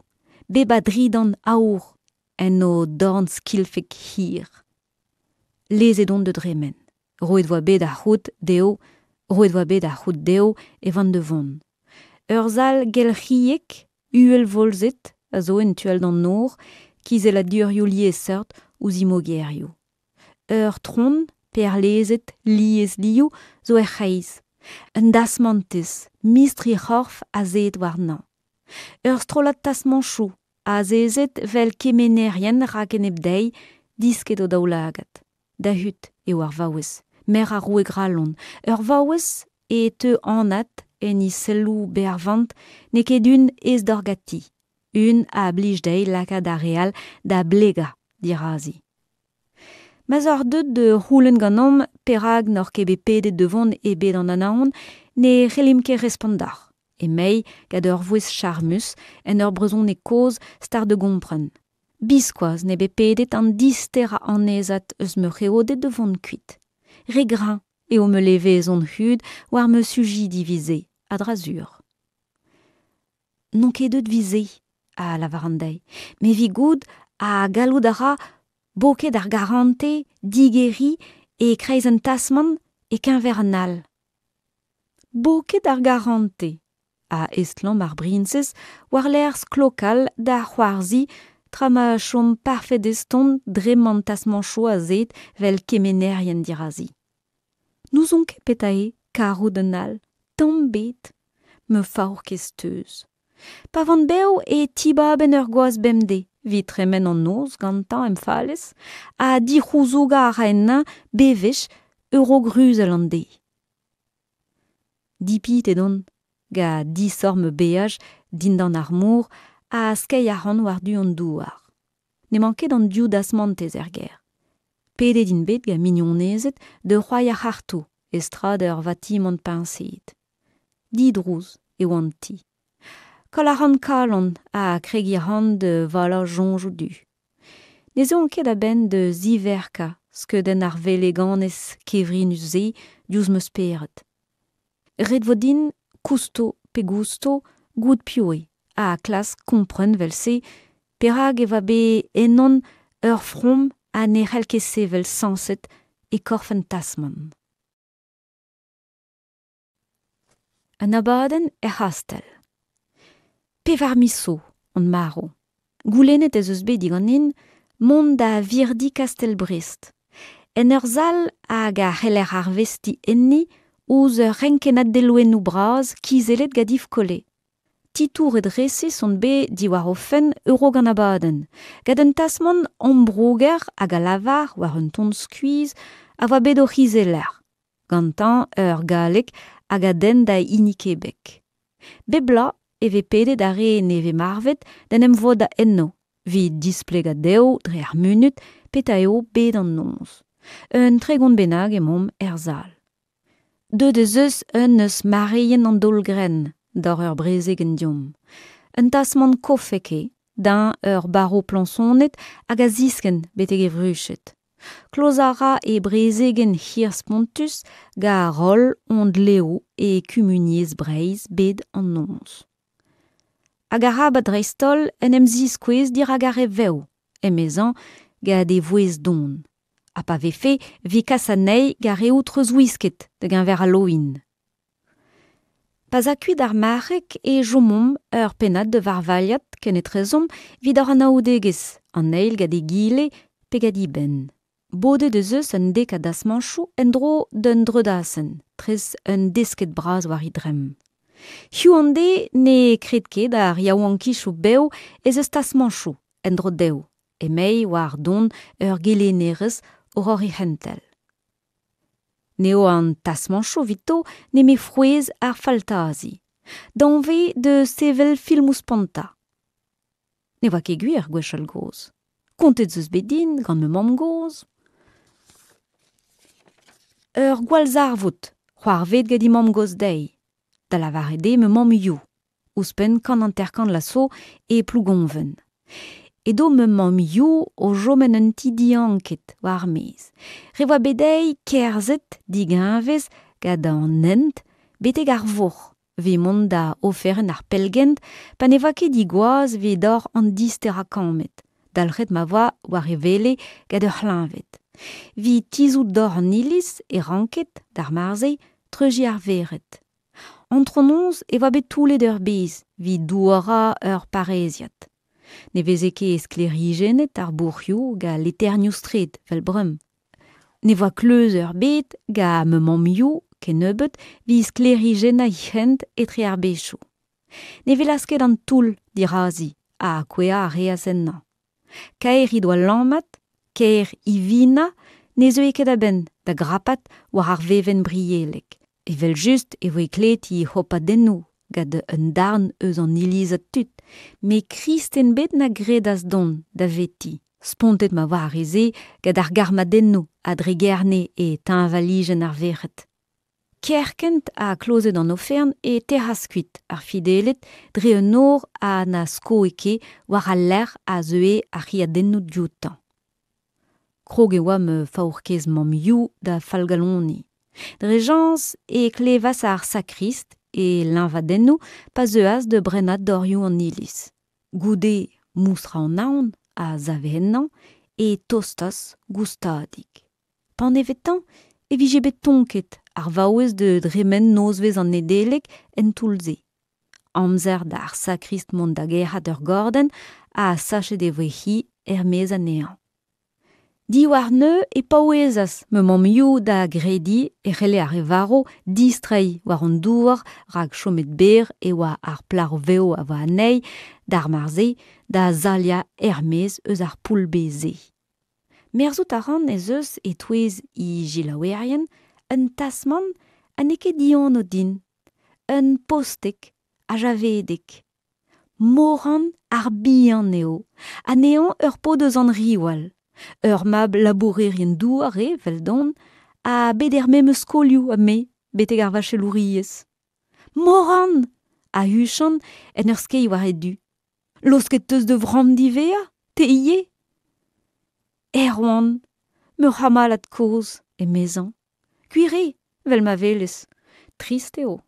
bep a dridant aour en o dorn skilfek hir. Lezet on da dremen. Roet 'voa bet ar c'hood dezho roet 'voa bet ar c'hood dezho e oant da vont. Ur sal gelc'hiek, uhelvolzet, a zo en tu all d'an nor, kizelladurioù liesseurt ouzh he mogerioù. Ur tron perlezet liesliv zo er c'hreiz. Un dasmantez, mistr he c'horf azeet warnañ. Ur strollad tasmañchoù azezet 'vel kemenerien rak-enep dezhi, disket o daoulagad. Dahud eo ar vaouez, merc'h ar roue Gralon. Ur vaouez e teu anat en he selloù bervant n'eo ket un aes d'ober ganti, un a blij dezhi lakaat ar re all da blegañ dirazi. Ma'z oc'h deuet da c'houlenn ganeomp perak n'oc'h ket bet pedet da vont e bed an Anaon, ne c'hellimp ket respont deoc'h, emei gant ur vouezh charmus en ur brezhoneg kozh start da gompren. Biskoazh n'eo bet pedet an disterañ annezad eus ma c'heoded da vont kuit. Re greñv eo ma levezon hud war ma sujidi 'vit-se, a-dra-sur. N'on ket deuet 'vit-se, a lavaran dezhi, met evit goût ha gallout a ra boked ar garantez digeriñ e-kreiz un tasmant e-keñver un all. Boked ar garantez, a estlamm ar briñsez war-lerc'h sklokal da c'hoarzhiñ tra ma chom parfet eston dremm an tasmañchoù azeet 'vel kemenerien dirazi. N'ouzon ket petra eo karout un all, tamm ebet. Ma faourkaezh teuz. Pa van bev e tibaben ur gwaz bemdez evit tremen an noz gantañ em falez ha dic'houzougañ a ra ennañ bewech eurogrusel an deiz. Dipitet on gant disoc'h ma beaj dindan ar mor ha skeiñ a ran war-du an douar. N'emañ ket an div dasmantez er gêr. Pedet int bet gant mignonezed da c'hoari ar c'hartoù e strad ur vatimant peñseet. Didrouz eo an ti. Koll a ran kalon ha kregiñ a ran da valañ soñjoù du. Ne zeuan ket a-benn da ziverkañ skeudenn ar veleganez kevrinus-se diouzh ma spered. Ret 'vo din, kousto pe gousto, goût piv eo ha klask kompren 'vel-se perak e oa bet ennon ur from ha ne c'hell ket sevel sañset e korf un tasmant. Un abadenn er c'hastell. Pevar miz zo on marv. Goulennet ez eus bet diganin mont da virdi kastell Brest. En ur sal hag a c'heller arvestiñ enni ouzh ur renkennad delwennoù bras kizellet gant Yves Collet. Titouret resis on bet diwar o fenn a-raok an abadenn, gant un tasmant ambrouger hag a lavar war un ton skuizh a oa bet o c'hizeller, gantañ ur galleg hag a denn da hini Kebek. Bep bloaz e vez pedet ar re nevez-marvet d'en em vodañ eno evit displegañ dezho dre ar munud petra eo bed an noz. Un 30 bennak emaomp er sal. Deuet ez eus un eus mareien an daol-grenn d'ober ur brezegenn deomp. Un tasmant kofek eo, dezhañ ur barv plañsonet hag a ziskenn betek e vruched. Klozañ a ra e brezegenn hir-spontus gant roll hon dleoù e kumuniezh Breizh bed an noz. Hag arabat dreist-holl en em ziskouez dirak ar re vev, emezañ gant e vouezh don. Ha pa vefe evit kas anezhi gant reoù treuzwisket da geñver Halloween. Pa 'z a kuit ar marc'heg e chomomp ur pennad da varvailhat kenetrezomp evit hor anaoudegezh an eil gant egile pe gant eben. Bodet ez eus un dek a dasmañchoù en-dro d'un dreudasenn, tres un desked bras war he dremm. Hiziv an deiz ne kred ket ar yaouankizoù bev ez eus tasmañchoù en-dro dezho, emei war don ur gelennerez oc'h ober he c'hentel. N'eo an tasmañchoù evito nemet frouezh ar faltazi, danvez da sevel filmoù spontañ. Ne oa ket gwir gwechall-gozh. Kontet 'z eus bet din gant ma mamm-gozh. Ur gwallzarvoud c'hoarvezet gant he mamm-gozh dezhi, da lavaret eo ma mamm-you, ouzhpenn 150 vloaz zo e Plougonven. Edo ma mamm-you o chom en un ti dianket war ar maez. Re oa bet dezhi kerzhet digeñvez gant an hent betek ar vourc'h evit mont da oferenn ar pellgent pa ne oa ket he gwaz evit ober an disterañ kammed, dalc'het ma oa war e wele gant ur c'hleñved. Evit tizhout dor an iliz e ranked, d'ar mare-se, treuziñ ar vered. Antronoz e oa bet toullet ur bez evit douarañ ur parreziad. Ne veze ket sklêrijennet ar bourc'hioù gant leternioù-straed 'vel bremañ. Ne oa kleuz ebet gant ma mamm-you kennebeut evit sklêrijennañ he hent etre ar bezioù. Ne welas ket an toull dirazi ha kouezhañ a reas ennañ. Kaer he doa lammat, kaer ivinañ, ne zeue ket a-benn da grapat war ar vevenn briellek. Evel-just e voe klevet he hopadennoù gant un darn eus an ilizad tud, met kristen ebet na gredas dont daveti, spontet ma oa ar re-se gant ar garmadennoù a dregerne e teñvalijenn ar verc'hed. Kerkent ha klozet an oferenn e tec'has kuit ar fideled dre un nor ha na skoe ket war al lec'h a zeue ar c'hriadennoù dioutañ. Krog e oa ma faourkaezh mamm-you da fallgaloniñ. Dre chañs e klevas ar sakrist e leñvadennoù pa zeuas da brennañ dorioù an iliz. Goude moustrañ an aon a save ennañ e tostas goustadik. Panevetañ e vije bet tonket ar vaouez da dremen nozvezh an Nedeleg en toull-se. Amzer d'ar sakrist mont da gerc'hat ur gordenn ha sachet e voe-hi er-maez anezhañ. Diwar neuze e paouezas ma mamm-you da grediñ e c'helle ar re varv distreiñ war an douar rak chomet berr e oa ar plac'h vev a oa anezhi, d'ar mare-se, da zailhañ er-maez eus ar poull-bez-se. Merzout a ran ez eus e-touez he selaouerien un tasmant ha n'eo ket dianv din, un postek ha javedek. Moran ar Bihan eo, anezhañ ur paotr eus an Riwal, ur mab labourerien-douar eo eveldon, ha bet er memes skolioù ha me betek ar vachelouriezh. Moran ! A huchan en ur skeiñ war e du. Laosket 'teus da vramm diwezhañ, te ivez ? Erwan, ma c'hamalad kozh, emezañ. Gwir eo, 'vel ma welez. Trist eo.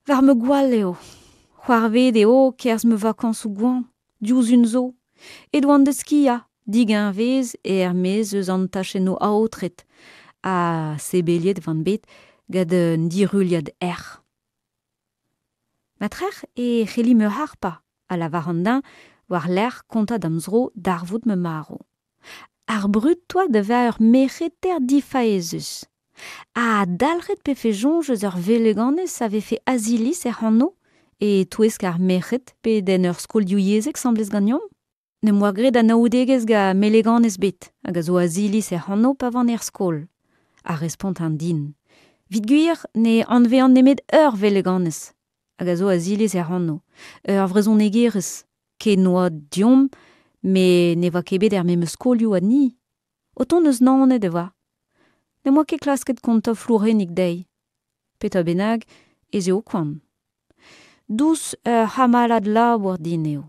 War ma gwall eo. C'hoarvezet eo 'kerzh ma vakañsoù goañv, diouzh zo. Aet oan da skiañ, digeñvez er-maez eus an tachennoù aotret, ha sebeliet e oan bet gant un diruilhad erc'h. Ma trec'h e c'helli ma harpañ, a lavaran dezhañ war-lerc'h kontañ da'm zro darvoud ma marv. Ar brud 'toa da vezañ ur merc'heter difaezhus. Ha dalc'het 'pefe soñj eus ur veleganez a vefe Aziliz hec'h anv e-touesk ar merc'hed pe en ur skol divyezhek 'sambles ganeomp? N'em boa graet anaoudegezh gant meleganez ebet hag a zo Aziliz hec'h anv pa oan er skol, a respont-eñ din. Evit gwir ne anavezan nemet ur veleganez hag a zo Aziliz hec'h anv, ur vrezhonegerez, ken oad deomp met ne oa ket bet er memes skolioù ha ni. O tont eus Naoned e oa. N'em boa ket klasket kontañ flourennig dezhi. Petra bennak ez eo koant. Dous ur c'hamalad labour din eo.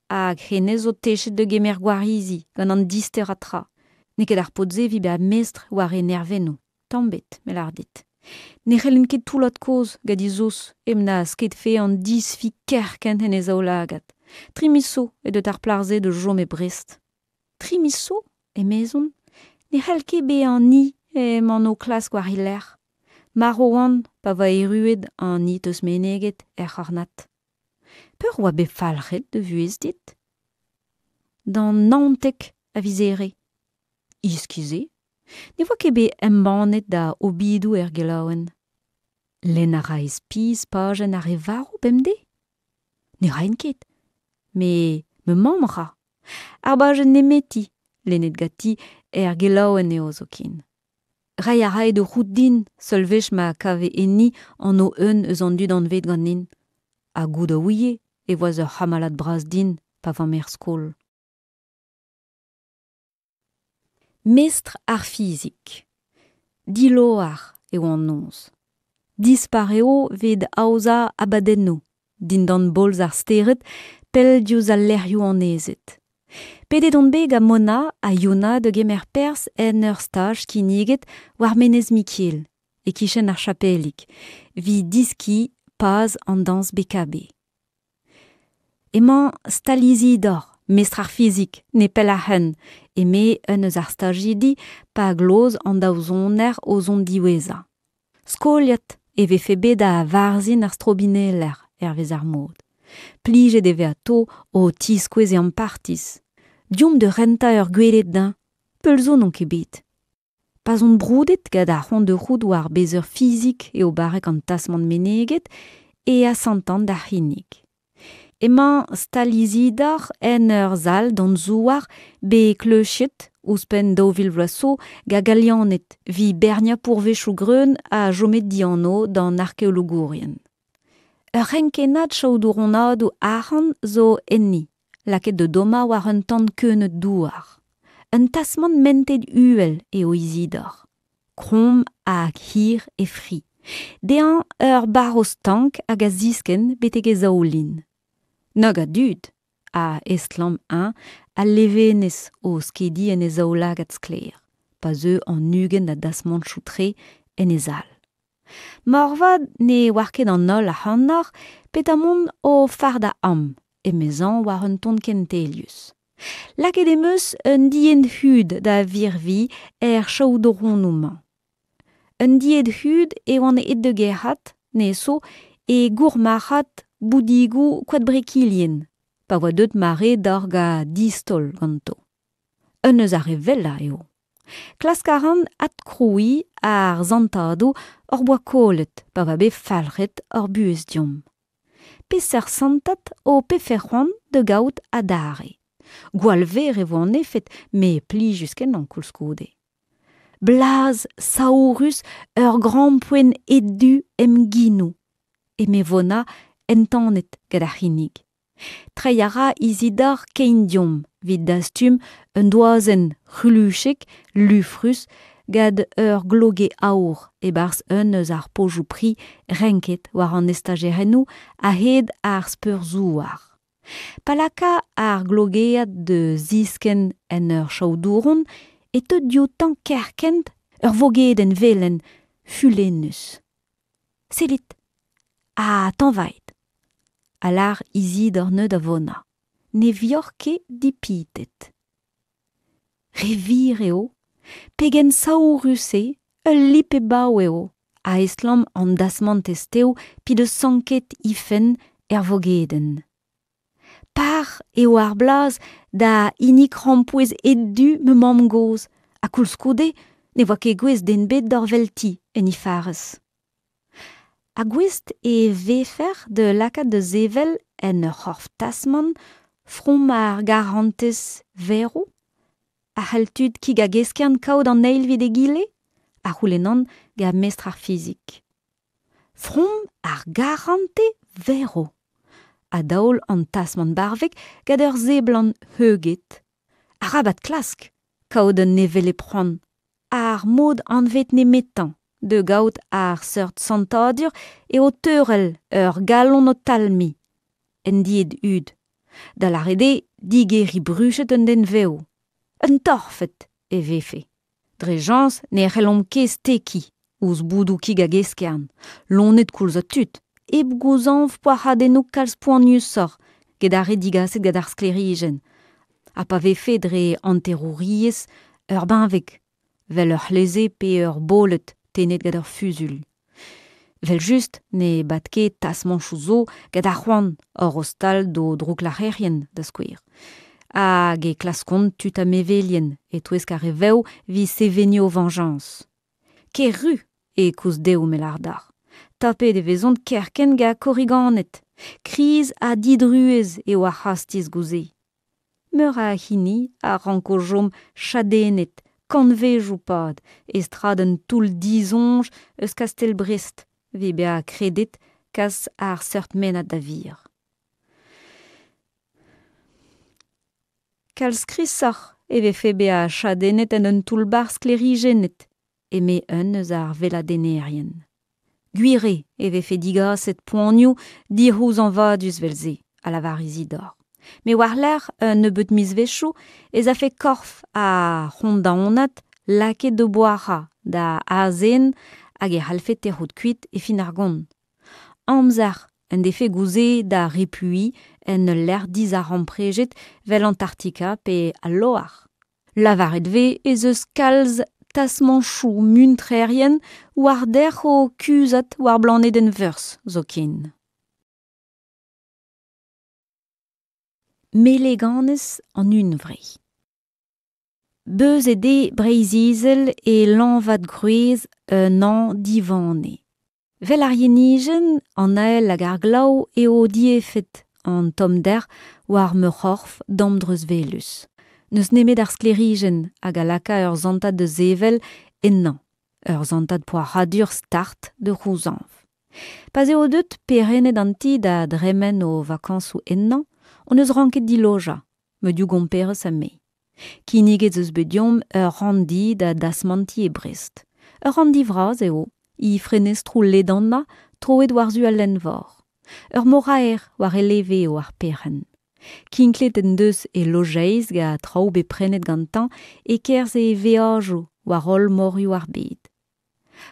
Hag hennezh zo techet da gemer gwarizi gant an disterañ tra. N'eo ket ar paotr-se evit bezañ mestr war e nervennoù, tamm ebet, me lâr dit. Ne c'hellen ket toullañ kaoz gant he zous hep na skedfe an disfi kerkent en e zaoulagad. Tri miz zo eo deut ar plac'h-se da chom e Brest. Tri miz zo, emezon, ne c'hall ket bezañ ni emaon o klask war he lerc'h. Marv oan pa oa erruet an hini 'teus meneget er c'hornad. Peur oa bet falc'het da vuhez dit ? D'an 19 a viz Here. Iskis eo. Ne voa ket bet embannet da obidoù er gelaouenn. Lenn a rae spis pajenn ar re varv bemdez ? Ne raen ket, met ma mamm 'ra. Ar bajenn nemeti lennet ganti er gelaouenn eo zoken. Reiñ a rae da c'hoût din seul wech ma kave enni anv un eus an dud anvet ganin. Ha goût a ouie e oas ur c'hamalad bras din pa oamp er skol. Mestr ar fizik. Diloar eo an noz. Dispar eo evit aozañ abadennoù dindan bolz ar stered pell diouzh al lec'hioù annezet. Pedet on bet gant Mona ha Yuna da gemer perzh en ur staj kinniget war Menez Mikael, e-kichen ar chapelig, evit deskiñ paz an dañs BKB. Emañ stal Izidor, mestr ar fizik, nepell ac'hann, eme un eus ar stajidi pa gloz an daou soner o zon diwezhañ. Skoliad e vefe bet da Varzhin ar strobineller, hervez ar mod. Plijet e vez atao o tiskouez e ampartiz. Deomp da rentañ ur gweled dezhañ, pell zo n'on ket bet. Pa'z on broudet gant ar c'hoant da c'hoût war bezañ fizik eo barrek an tasmant meneget e asantan d'ar c'hinnig. Emañ stal Izidor en ur sal danzouar bet kleuchiet ouzhpenn 2000 vloaz zo gant Galianed evit berniañ pourvezhioù greun a chome dianv d'an arkeologourien. Ur renkennad chaodouronadoù arc'hant zo enni, lakaet da dommañ war un tan keuneud douar. Un tasmant mentet uhel eo Izidor, kromm hag hir e fri, dezhañ ur barv stank hag a ziskenn betek e zaoulin. Nag a dud! a estlamm-eñ al levenez o skediñ en e zaoulagad sklaer, pa zeu an 20 a dasmantoù-tre en e sal. Moarvat ne oar ket an holl ac'hanoc'h petra emaon o fardañ amañ, emezañ war un ton kentelius. Lakaet em eus un dienn-hud da virviñ er chaodouronoù-mañ. Un died-hud e oan aet da gerc'hat, nezo, e gourmarc'had boudigoù koad-brekilien, pa oa deuet mare d'orgañ distaol ganto. Un eus ar re wellañ eo. Klask a ran adkrouiñ ar santadoù hor boa kollet pa oa bet falc'het hor buhez deomp. Peseurt santad ho pefe c'hoant da gaout adarre ? Gwall verr e vo an efed met plijus-kenañ koulskoude. Blaz saourus ur grampouezhenn ed-du em genoù, eme Vona entanet gant ar c'hinnig. Treiñ a ra Izidor kein deomp evit dastum un doazenn c'hluchek lufrus gant ur gloge aour e-barzh un eus ar pojoù pri renket war an estajerennoù a-hed ar speur-zouar. Pa laka ar glogead da ziskenn en ur chaodouron e teu dioutañ kerkent ur vogedenn velen fulennus. Sellit ha tañvait, a lâr Izidor neuze da Vona. Ne vioc'h ket dipitet. Re wir eo, pegen saourus eo, ul lip-e-bav eo, a estlamm an dasmantez tev p'he deus sanket he fenn er vogedenn. Par eo ar blaz da hini krampouezh ed-du ma mamm-gozh ha koulskoude ne oa ket gouest den ebet d'hor velti en he farrez. Ha gouest e vefec'h da lakaat da sevel en ur c'horf tasmant from ar garantez verv? A c'hell tud kig-hag-eskern kaout an eil evit egile? A c'houlennan gant mestr ar fizik. From ar garantez verv a daol an tasmant barvek gant ur seblant heuget. Arabat klask kaout un hevelep c'hoant. Ar mod anvet nemetañ da gaout ar seurt santadur eo teurel ur galon o talmiñ en died hud, da lâret eo digeriñ bruched un den vev. Un torfed e vefe. Dre chañs ne c'hellomp ket stekiñ ouzh boudoù kig-hag-eskern, loened koulz ha tud, hep gouzañv poac'hadennoù kalz poaniusoc'h get ar re digaset gant ar sklêrijenn, ha pa vefe dre hanterouriezh ur benveg, 'vel ur c'hleze pe ur boled tennet gant ur fuzuilh. Evel-just ne bad ket tasmañchoù zo gant ar c'hoant hor ostal d'o drouklac'herien, da skouer. Hag e klaskont tud ha mevelien e-touesk ar re vev evit seveniñ o vañjañs. Ker-ru e koust dezho, me lâr deoc'h. Tapet e vezont kerkent gant korriganed. Kriz ha didruez eo ar c'hastiz goude. Meur a hini a ranko chom chadennet kantvejoù-pad e strad un toull disoñj eus kastell Brest evit bezañ kredet kas ar seurt mennad da wir. Kalz krisoc'h e vefe bezañ chadennet en un toull-bac'h sklêrijennet, eme un eus ar weladennerien. Gwir eo e vefe digaset poanioù dic'houzañvadus 'vel-se, a lavar Izidor. Met war-lerc'h un nebeud mizvezhioù ez afe korf ar c'hondaonad lakaet da boazhañ da azen hag e c'hallfe tec'hout kuit e fin ar gont. Amzer en defe goude da repuiñ en ul lec'h dizaremprejet 'vel Antarktika pe al Loar. Lavaret 'vez ez eus kalz tasmañchoù muntrerien war dec'h o kuzhat war blanedenn Veurzh zoken. Meleganez an hunvre. Beuzet eo Breizh-Izel e lañvad gwrez un hañv divane. Vel ar yenijenn, an ael hag ar glav eo diefed an tommder war ma c'horf damdreuzwelus. N'eus nemet ar sklêrijenn hag a laka ur santad da sevel ennañ, ur santad poazhadur start da c'houzañv. Pa'z eo deuet perenned an ti da dremen o vakañsoù ennañ hon eus ranket dilojañ, ma div gomperez ha me. Kinniget 'z eus bet deomp ur ranndi da dasmantiñ e Brest. Ur ranndi vras eo, he frenestroù ledanañ troet war-zu al lenn-vor. Ur moraer war e leve eo ar perc'henn. Kinklet en deus e lojeiz gant traoù bet prenet gantañ e-kerzh e veajoù war holl morioù ar bed.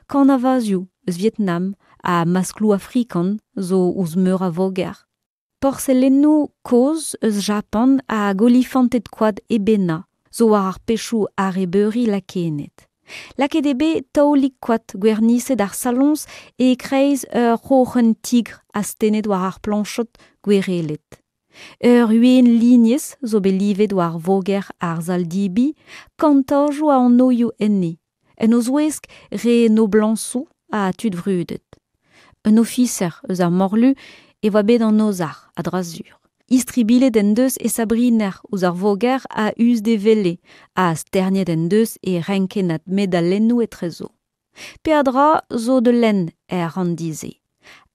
Kanavazioù eus Vietnam ha maskloù afrikan zo ouzh meur a voger. Porselennoù kozh eus Japan hag olifanted koad Ebena zo war ar pechoù arrebeuri lakennet. Lakaet eo bet taolig koad gwerniset ar saloñs e-kreiz ur c'hroc'hen tigr astennet war ar plañchod gwerellet. Ur we'enn lignez zo bet livet war voger ar sal-debriñ, kantajoù a anvioù enni, en o zouesk re noblañsoù ha tud vrudet. Un ofiser eus ar morlu e oa bet an ozhac'h, a-dra-sur. Istribilhet en deus e sabriner ouzh ar voger a-us d'e wele ha sterniet en deus e renkennad medalennoù etrezo. Peadra zo da lenn er ranndi-se.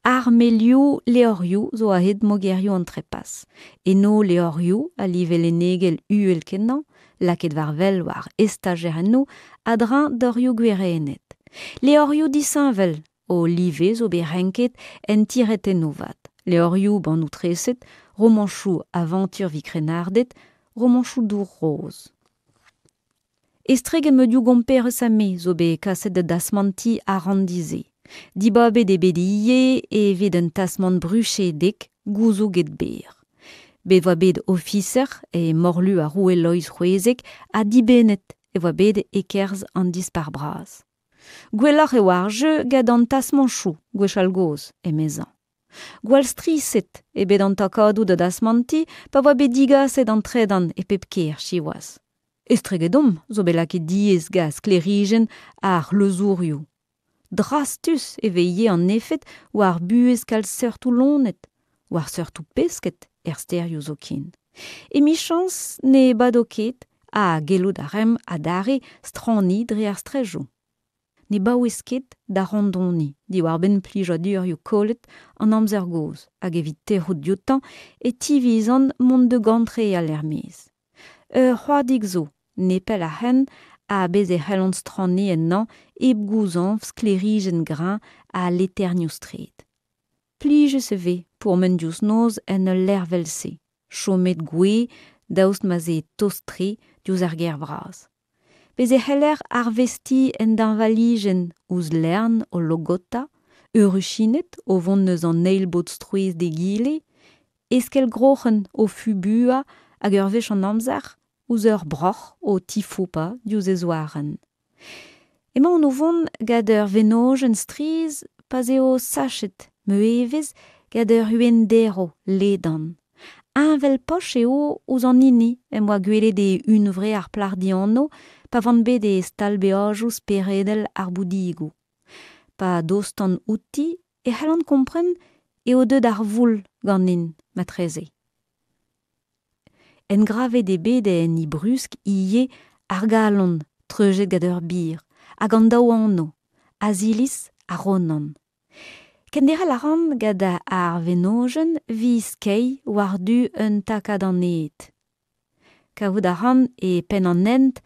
Armelioù levrioù zo a-hed mogerioù an trepas. Eno levrioù a live lennegel uhel-kenañ, lakaet war wel war estajerennoù a-dreñv dorioù gwerennet. Levrioù disheñvel o live zo bet renket en tiretennoù 'vat, levrioù bannoù-treset, romanchoù avantur evit krennarded, romanchoù dour-roz. Estreget ma div gomperez ha me zo bet kaset da dasmantiñ ar ranndi-se. Dibabet eo bet ivez evit un tasmant bruchedek gouzouget berr. Bet e oa bet ofiser e morlu ar roue Loeiz XVek ha dibennet e oa bet e-kerzh an Dispac'h Bras. Gwelloc'h e oa ar jeu gant an tasmanchoù gwechall-gozh, emezañ. Gwall striset eo bet an takadoù da dasmantiñ pa oa bet digaset an tredan e pep kêr siwazh. Estregedomp zo bet lakaet diaes gant sklêrijenn ar c'hleuzourioù. Drastus e vez ivez an efed war buhez kalz seurtoù loened, war seurtoù pesked er stêrioù zoken. Emichañs ne bado ket ha gellout a raimp adarre straniñ dre ar straejoù. Ne baouez ket da randoniñ diwar-benn plijadurioù kollet an amzer gozh hag evit tec'hout dioutañ e tivizan mont da gantreal er-maez. Ur c'hoadig zo nepell ac'hann ha bez' e c'hellont straniñ ennañ hep gouzañv sklêrijenn greñv ha leternioù-straed. Plijus e vez pourmen diouzh noz en ul lec'h 'vel-se, chomet gouez daoust ma'z eo tost-tre diouzh ar gêr vras. Bez' e c'heller arvestiñ en deñvalijenn ouzh lern o logota, heureuchined o vont eus an eil bod-strouezh d'egile, eskell-groc'hen o fubuañ hag ur wech an amzer ouzh ur broc'h o tifoupañ diouzh e zouarenn. Emaon o vont gant ur wenodenn strizh pa'z eo sachet ma evezh gant ur c'hwenn-derv ledan. Heñvel-poch eo ouzh an hini em boa gwelet e hunvre ar plac'h dianv pa oan bet e stal-beajoù speredel ar boudigoù. Pa dostan outi e c'hellan kompren eo deuet ar voul ganin matreze. Engravet eo bet en he brusk ivez ar galon treuzet gant ur bir hag an daou anv, Aziliz ha Ronan. Kenderc'hel a ran gant ar wenodenn evit skeiñ war-du un takad an ed. Kavout a ran e penn an hent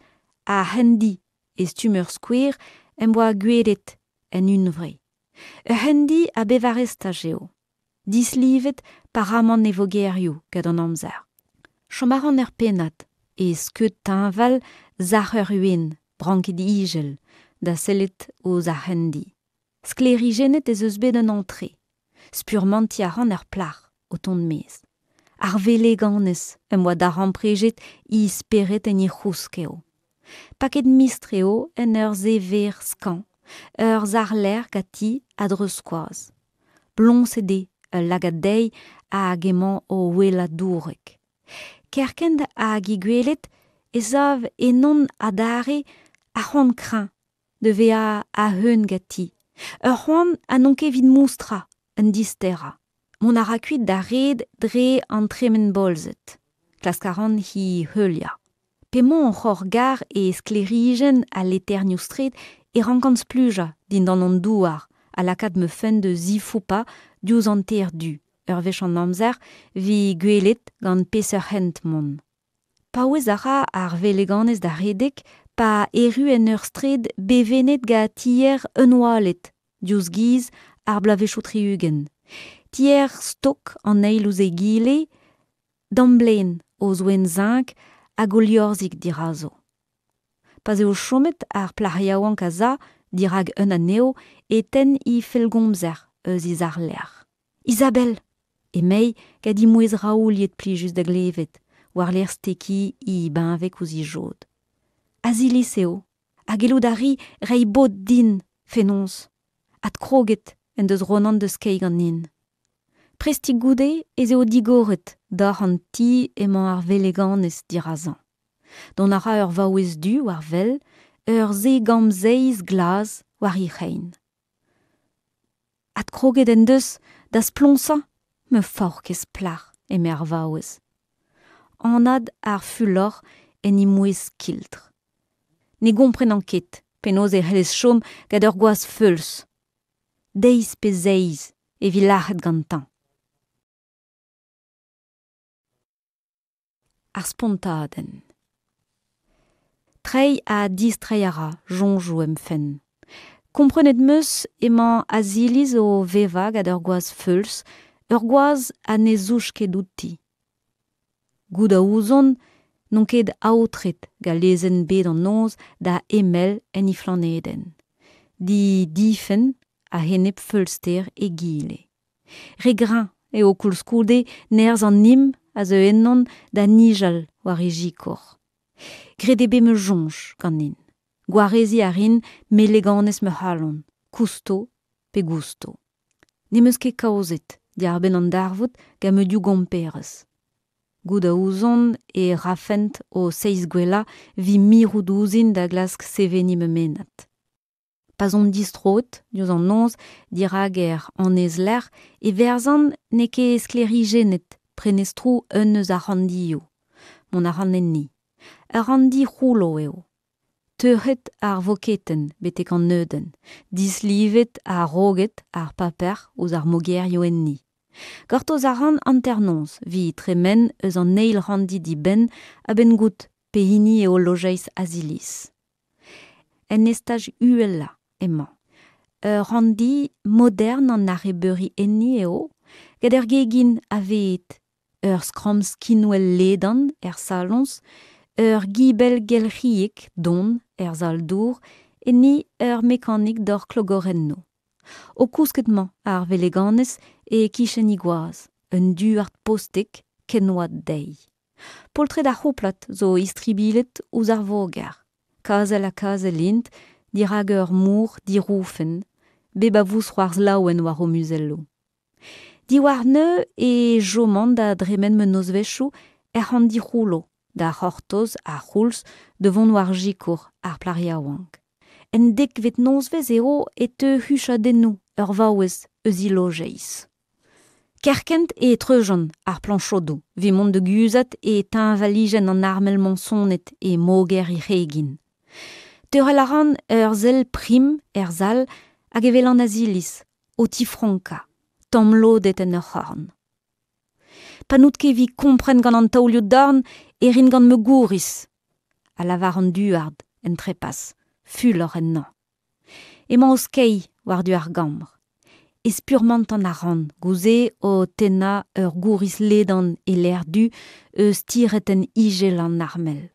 ar c'hendi e stumm ur skouer em boa gwelet en hunvre. Ur c'hendi a bevar estaj eo. Dislivet paramant e vogerioù gant an amzer. Chom a ran ur pennad e skeud teñval sac'h ur we'en branket ijel da sellet ouzh ar c'hendi. Sklêrijennet ez eus bet un antre. Spurmantiñ a ran ur plac'h o tont 'maez. Ar veleganez em boa darempredet he spered en he c'housk eo. Paket mistr eo en ur zever skañv, ur sac'h-lêr ganti a-dreuz-skoaz. Bloñset eo ul lagad dezhi hag emañ o ouelañ dourek. Kerkent hag he gwelet e sav ennon adarre ar c'hoant kreñv da vezañ a-eeun ganti. Ur c'hoant ha n'on ket evit moustrañ un disterañ. Mont a ra kuit d'ar red dre an tremen bolzet. Klask a ran he heuliañ. P'emañ oc'h hor gar e sklêrijenn al leternioù-straed e rankan splujañ dindan an douar ha lakaat ma fenn da zifoupañ diouzh an ter du ur wech an amzer evit gwelet gant peseurt hent mont. Paouez a ra ar veleganez da redek pa erru en ur straed bevennet gant tier un oaled diouzh giz ar bloavezhioù tri-ugent. Tier stok an eil ouzh egile, damblên o zoenn ziñk hag o liorzhig dirazo. Pa'z eo chomet ar plac'h yaouank a-za dirak un anezho e tenn he fellgomzer eus he sac'h-lec'h. Izabel! Emei gant he mouezh raouliet plijus da glevet, war-lerc'h stekiñ he benveg ouzh he jod. Aziliz eo, ha gellout a ri reiñ bod din fenoz. Adkroget en deus Ronan da skeiñ ganin. Prestik goude ez eo digoret dor an ti emañ ar veleganez dirazañ. Dont a ra ur vaouez du war wel, ur segamm-seiz glas war he c'hein. Adkroget en deus da sploñsañ ma faourkaezh plac'h, eme ar vaouez. Anat ar fulor en he mouezh skiltr. Ne gomprenan ket penaos e c'hellez chom gant ur gwaz feuls. Deiz pe zeiz e vi lac'het gantañ. Ar spontadenn. Treiñ ha distreiñ a ra soñjoù em fenn. Komprenet 'm eus emañ Aziliz o vevañ gant ur gwaz feuls, ur gwaz ha ne zouj ket outi. Goût a ouzon n'on ket aotret gant lezenn bed an noz da emell en he flanedenn, d'he difenn a-enep feulster egile. Re greñv eo koulskoude nerzh an him a zeu ennon da nijal war he sikour. Graet eo bet ma soñj ganin. Gwareziñ a rin meleganez ma c'halon, kousto pe gousto. N'em eus ket kaozet diàr-benn an darvoud gant ma div gomperez. Goût a ouzon e rafent o seizh gwellañ evit mirout ouzhin da glask seveniñ ma mennad. Pa'z on distroet diouzh an noz dirak hec'h annezlec'h e verzan n'eo ket sklêrijennet prenestroù un eus ar ranndioù. Mont a ran enni. Ur ranndi c'houllo eo. Teuc'het ar voketenn betek an neudenn, dislivet ha roget ar paper ouzh ar mogerioù enni. Gortoz a ran hanternoz evit tremen eus an eil ranndi d'eben a-benn goût pehini eo lojeiz Aziliz. En estaj uhelañ emañ. Ur ranndi modern an arrebeuri enni eo, gant ur gegin aveet, ur skramm skinwel ledan er saloñs, ur gibell gelc'hiek don er sal-dour, enni ur mekanik d'hor klogorennoù. O kousket 'mañ ar veleganez e-kichen he gwaz, un duard postek ken oad dezhi. Poltred ar c'houplad zo istribilhet ouzh ar voger. Kazel ha kazel int dirak ur mor diroufenn, bep a vousc'hoarzh laouen war o muzelloù. Diwar neuze e choman da dremen ma nozvezhioù er c'hanndi c'houllo da c'hortoz ar c'houlz da vont war sikour ar plac'h yaouank. En dekvet nozvezh eo e teu huchadennoù ur vaouez eus he lojeiz. Kerkent e treuzjont ar plañchodoù evit mont da guzhat e teñvalijenn an armel mañsonet e moger he c'hegin. Teurel a ran ur sell prim er sal hag e welan Aziliz o tifronkañ, tamm-lodet en ur c'horn. Pa n'out ket evit kompren gant an taolioù-dorn e rin gant ma gouriz, a lavar an duard en trepas, fulor ennañ. Emañ o skeiñ war-du ar gambr. E spurmantan a ran gouze o tennañ ur gouriz ledan e lec'h du eus tiretenn ijel an armel.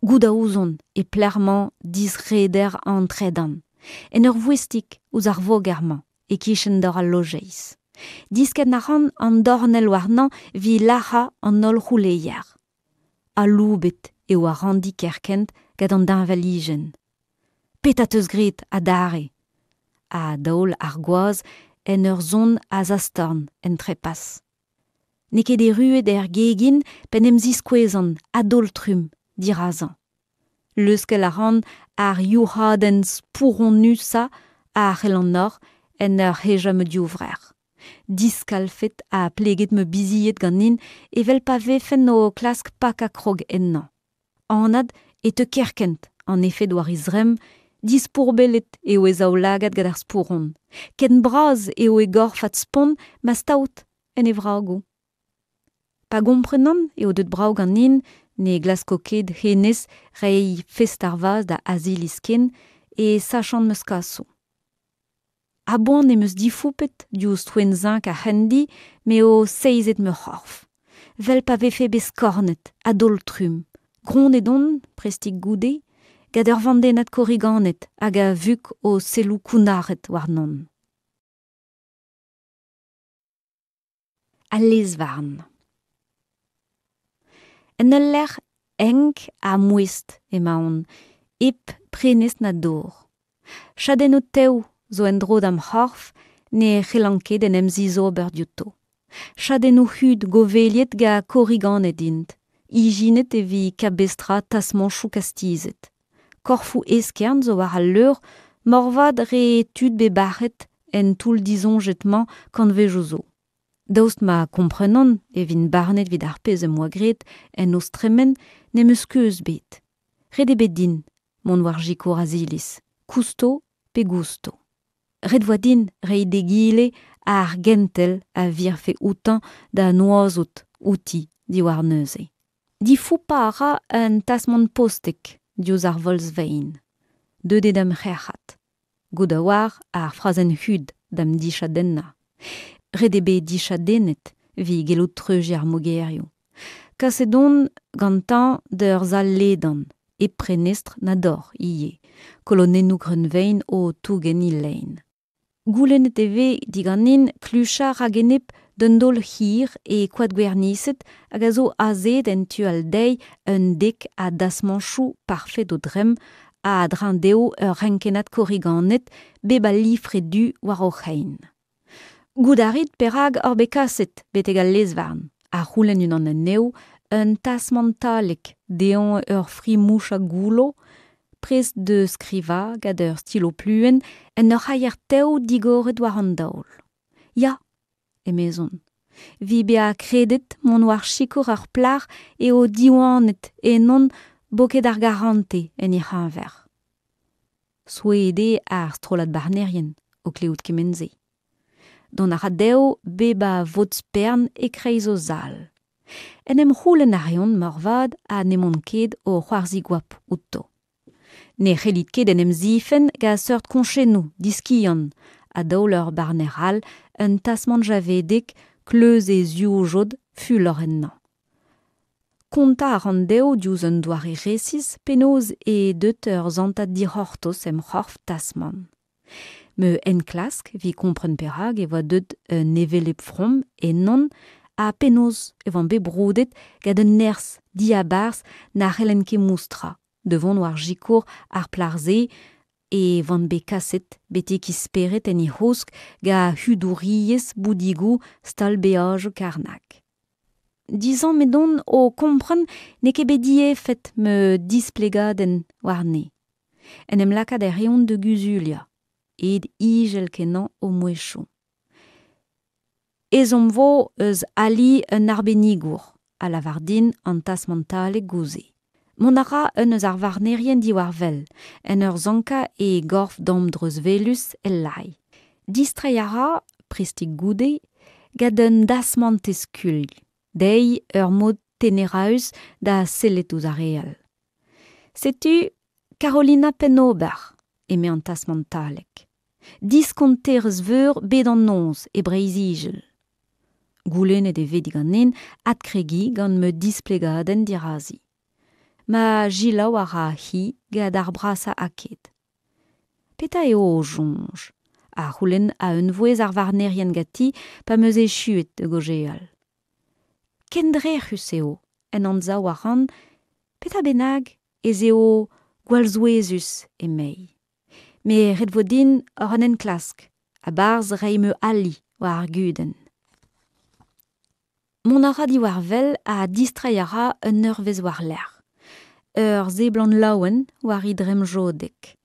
Goût a ouzon e pelec'h 'mañ disreder an tredan, en ur voestig ouzh ar voger-mañ e-kichen dor al lojeiz. Diskenn a ran an dornell warnañ evit lac'hañ an holl c'houleier. Aloubet eo ar ranndi kerkent gant an deñvalijenn. Petra 'teus graet adarre? a daol ar gwaz en ur zont a-zastorn en trepas. N'eo ket erruet er gegin p'en em ziskouezan a-daol-trumm dirazañ. Leuskel a ran ar youc'hadenn spouronusañ a c'hellan ober en ur hejañ ma divrec'h. Diskalfet ha pleget ma bizied ganin evel pa vefen o klask pakañ krog ennañ. Anat e teu kerkent an efed war e zremm, dispourbellet eo e zaoulagad gant ar spouron. Ken bras eo e gorfad spont ma staot en e vragoù. Pa gomprenan eo deuet brav ganin ne glasko ket hennezh reiñ fest ar vazh da Aziliz ken e sachan ma skasoù. A-boan em eus difoupet diouzh toenn ziñk ar c'hendi m'eo seizet ma c'horf. 'Vel pa vefe bet skornet a-daol-trumm. Gronnet on, prestik goude, gant ur vandennad korriganed hag a vuk o selloù kounnaret warnon. Al lez-varn. En ul lec'h enk ha mouest emaon, hep prenestr na dor. Chadennoù tev zo en-dro da'm c'horf ne c'hellan ket en em zizober diouto. Chadennoù hud goveliet gant korriganed int, ijinet evit kabestrañ tasmañchoù kastizet. Korfoù eskern zo war al leur, moarvat re tud bet bac'het en toull disoñjet-mañ kantvejoù zo. Daoust ma komprenan e vin barnet evit ar pezh em boa graet en noz tremen n'em eus keuz ebet. Ret eo bet din mont war sikour Aziliz, kousto pe gousto. Ret 'voa din reiñ d'egile ar gentel a virfe outañ da noazout outi diwar neuze. Difoupañ a ra un tasmant postek diouzh ar volz-vein. Deuet eo da'm c'herc'hat. Goût a oar ar frazenn hud da'm dichadennañ. Ret eo bezañ dichadennet evit gellout treuziñ ar mogerioù. Kaset on gantañ d'ur sal ledan, hep prenestr na dor ivez, kolonennoù greunvein o tougen he lein. Goulennet e vez diganin kluchañ rag-enep d'un daol hir e koad gwerniset hag a zo azeet en tu all dezhi un dek a dasmañchoù parfet o dremm ha a-dreñv dezho ur renkennad korriganed bep a lifre du war o c'hein. Goût a rit perak oc'h bet kaset betek al lez-varn, a c'houlenn unan anezho, un tasmant talek dezhañ ur fri-mouchañ goullo, prest da skrivañ gant ur stilo-pluenn en ur c'haier tev digoret war an daol. Ya, emezon, evit bezañ kredet mont war sikour ur plac'h eo diwanet ennon boked ar garantez en he c'heñver. Souezhet eo ar strollad barnerien o klevout kement-se. Dont a ra dezho bep a vod-spern e-kreiz o zal. En em c'houlenn a reont moarvat ha n'emaon ket o c'hoarzhin goap outo. Ne c'hellit ket en em zifenn gant seurt koñchennoù diskiant, a daol ur barner all un tasmant javedek kleuz e zivjod fulor ennañ. Kontañ a ran dezho diouzh un doare resis penaos eo deut ur santad dic'hortoz em c'horf tasmant. Ma enklask evit kompren perak e oa deut un hevelep from ennon ha penaos e oan bet broudet gant un nerzh diabarzh na c'hellen ket moustrañ da vont war sikour ar plac'h-se e oan bet kaset betek he spered en he c'housk gant hudouriezh boudigoù stal-beajoù Karnag. Disammet on o kompren n'eo ket bet diefed ma displegadenn warne. En em lakaat a reont da guzuliañ, aet izel-kenañ o mouezhioù. Ezhomm 'vo eus ali un arbennigour, a lavar din an tasmantaleg gouze. Mont a ra un eus ar varnerien diwar-wel, en ur sankañ e gorf damdreuzwelus el lailh. Distreiñ a ra, prestik goude, gant un dasmantez kuilh, dezhi ur mod teneraus da sellet ouzh ar re all. Setu Carolina Pennober, eme an tasmantaleg. Diskonterez veur bed an noz e Breizh-Izel. Goulennet e vez diganin adkregiñ gant ma displegadenn dirazi. Ma selaou a ra hi gant ar brasañ aked. Petra eo ho soñj? a c'houlenn a-unvouezh ar varnerien ganti pa 'm eus echuet da gaozeal. Kendrec'hus eo, en anzav a ran, petra bennak ez eo gwall souezhus, emei. Met ret 'vo din oc'h an enklask, a-barzh reiñ ma ali war ar gudenn. Mont a ra diwar wel ha distreiñ a ra un eurvezh war-lerc'h. Ur seblant laouen war he dremm jodek.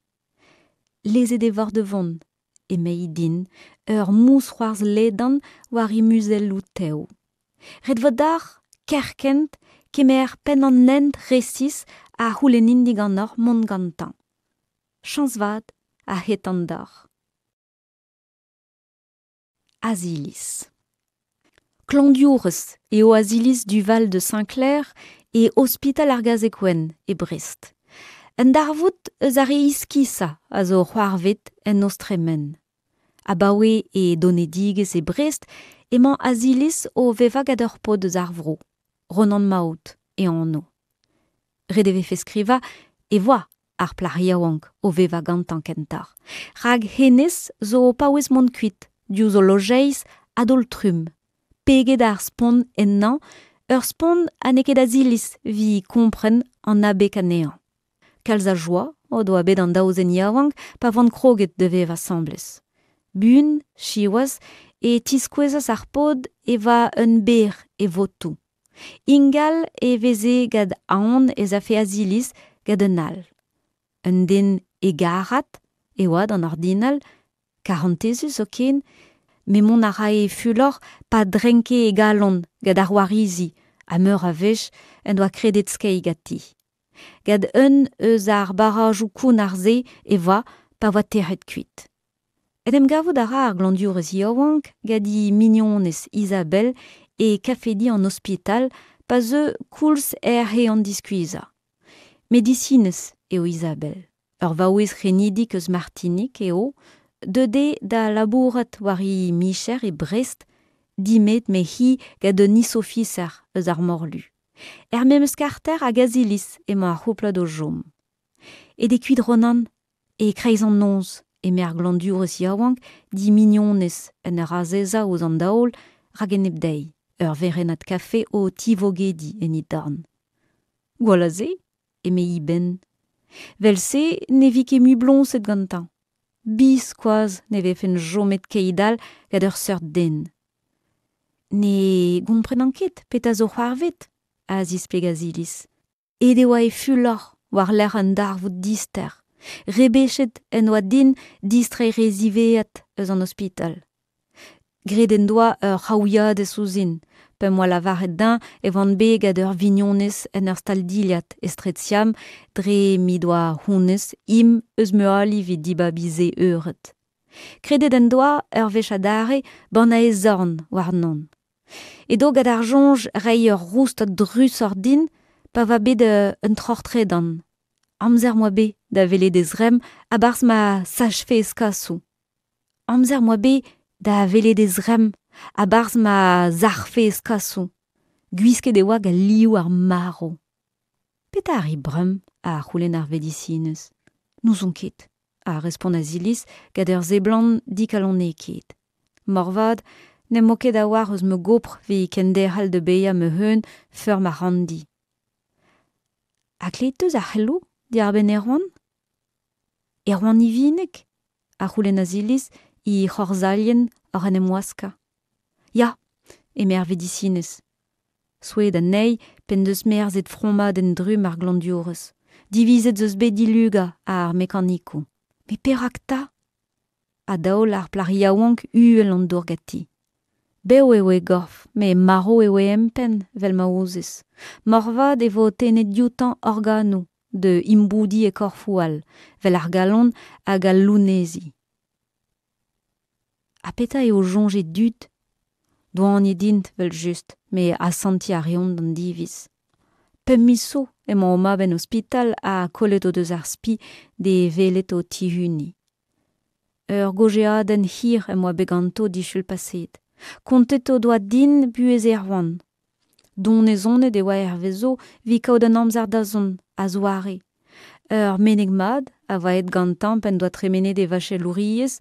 Lezet e voc'h da vont, emei din, ur mousc'hoarzh ledan war he muzelloù tev. Ret 'vo deoc'h kerkent kemer penn an hent resis a c'houlennin diganeoc'h mont gantañ. Chañs vat a hetan deoc'h. Aziliz. Klañvdiourez eo Aziliz Duval de Saint-Clair e ospital ar Gazeg-Wenn e Brest. Un darvoud eus ar re iskisañ a zo c'hoarvet en noz tremen. Abaoe e donedigezh e Brest emañ Aziliz o vevañ gant ur paotr eus ar vro, Ronan Maout e anv. Ret e vefe skrivañ e oa ar plac'h yaouank o vevañ gantañ kentoc'h, rak hennezh zo o paouez mont kuit diouzh o lojeiz a-daol-trumm, peget ar spont ennañ, ur spont ha n'eo ket Aziliz evit kompren an abeg anezhañ. Kalz a joa o doa bet an daou zen yaouank pa oant kroget da vevañ asambles. Buan, siwazh, e tiskouezas ar paotr e oa un berr e votoù. Ingal e veze gant aon ez afe Aziliz gant un all. Un den hegarat e oa d'an ordinal, karantezus zoken, met mont a rae fulor pa drenke e galon gant ar warizi ha meur a wech en doa kredet skeiñ ganti. Gant un eus ar barrajoù kounnar-se e oa pa oa tec'het kuit. En em gavout a ra ar glañvdiourez yaouank gant he mignonez Isabelle e kafedi an ospital pa zeu koulz hec'h ehan diskuizhañ. Medisinez eo Izabel. Ur vaouez c'henidik eus Martinik eo, deuet eo da labourat war he micher e Brest, dimet m'eo-hi gant un isofiser eus ar morlu. Er memes karter hag Aziliz emañ ar c'houplad o chom. Aet eo kuit Ronan e-kreiz an noz, eme ar glañvdiourez yaouank d'he mignonez en ur azezañ ouzh an daol rak-enep dezhi, ur werennad kafe o tivogediñ en he dorn. Gwall a se, eme eben. 'Vel-se ne vi ket mui bloñset gantañ. Biskoazh ne vefen chomet keit-all gant ur seurt den. Ne gomprenan ket petra zo c'hoarvezet, a zispleg Aziliz. Aet e oa e fulor war-lerc'h un darvoud dister. Rebechet en doa din distreiñ re ziwezhat eus an ospital. Graet en doa ur c'haouiadez ouzhin p'em boa lavaret dezhañ e oan bet gant ur vignonez en ur stal-dilhad e straed Siam dre m'he doa honnezh im eus ma ali evit dibabiñ se eured. Kredet en doa ur wech adarre bannañ e zorn warnon. Edo gant ar soñj reiñ ur roustad drusoc'h din pa oa bet un troc'h tredan. Amzer 'm boa bet da welet e zremm a-barzh ma sachfe e skasoù. Amzer 'm boa bet da welet e zremm a-barzh ma sac'hfe e skasoù. Gwisket e oa gant liv ar marv. Petra a ri bremañ? a c'houlenn ar vedisinez. N'ouzon ket, a respont Aziliz gant ur seblant dikalonekaet. Moarvat n'em bo ket a-walc'h eus ma gopr evit kenderc'hel da baeañ ma-un feurm ar ranndi. Ha klevet 'teus ar c'heloù diwar-benn Erwan? Erwan Ivineg? a c'houlenn Aziliz he c'horzhalien oc'h en em waskañ. Ya, eme ar vedisinez. Souezhet anezhi p'en deus merzet fromadenn drumm ar glañvdiourez. Divizet 'z eus bet dilugañ ar mekanikoù. Met perak 'ta? A daol ar plac'h yaouank uhel an dour ganti. Bev eo e gorf, met marv eo e empenn, 'vel ma ouzez. Moarvat e vo tennet dioutañ organoù da imboudiñ e korfoù all, 'vel ar galon hag al lounezhi. Ha petra eo soñj e dud? Doaniet int, evel-just, met asantiñ a reont d'an diviz. Pemp miz zo emañ o mab en ospital ha kollet o deus ar spi d'e welet o tihuniñ. Ur gaozeadenn hir em boa bet ganto disul paseet. Kontet o doa din buhez Erwan. Donezonet e oa hervezo evit kaout un amzer dazont a-zoare. Ur meneg mat a oa aet gantañ p'en doa tremenet e vachelouriezh,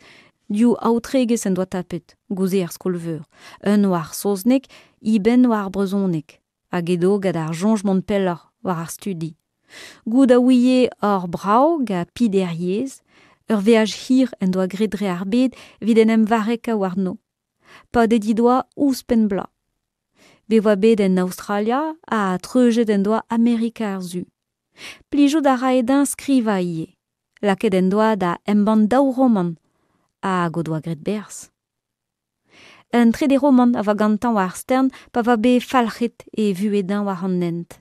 div aotregezh en doa tapet, goude ar skol-veur, un war ar saozneg, eben war ar brezhoneg, hag edo gant ar soñj mont pelloc'h war ar studi. Goût a ouie hor brav gant peder yezh, ur veaj hir en doa graet dre ar bed evit en em varrekañ warno. Padet he doa ouzhpenn bloaz. Bet oa bet en Aostralia ha treuzet en doa Amerika ar Su. Plijout a rae dezhañ skrivañ ivez. Lakaet en doa da embann daou romant hag o doa graet berzh. Un trede romant a oa gantañ war ar stern pa oa bet falc'het e vuhez dezhañ war an hent.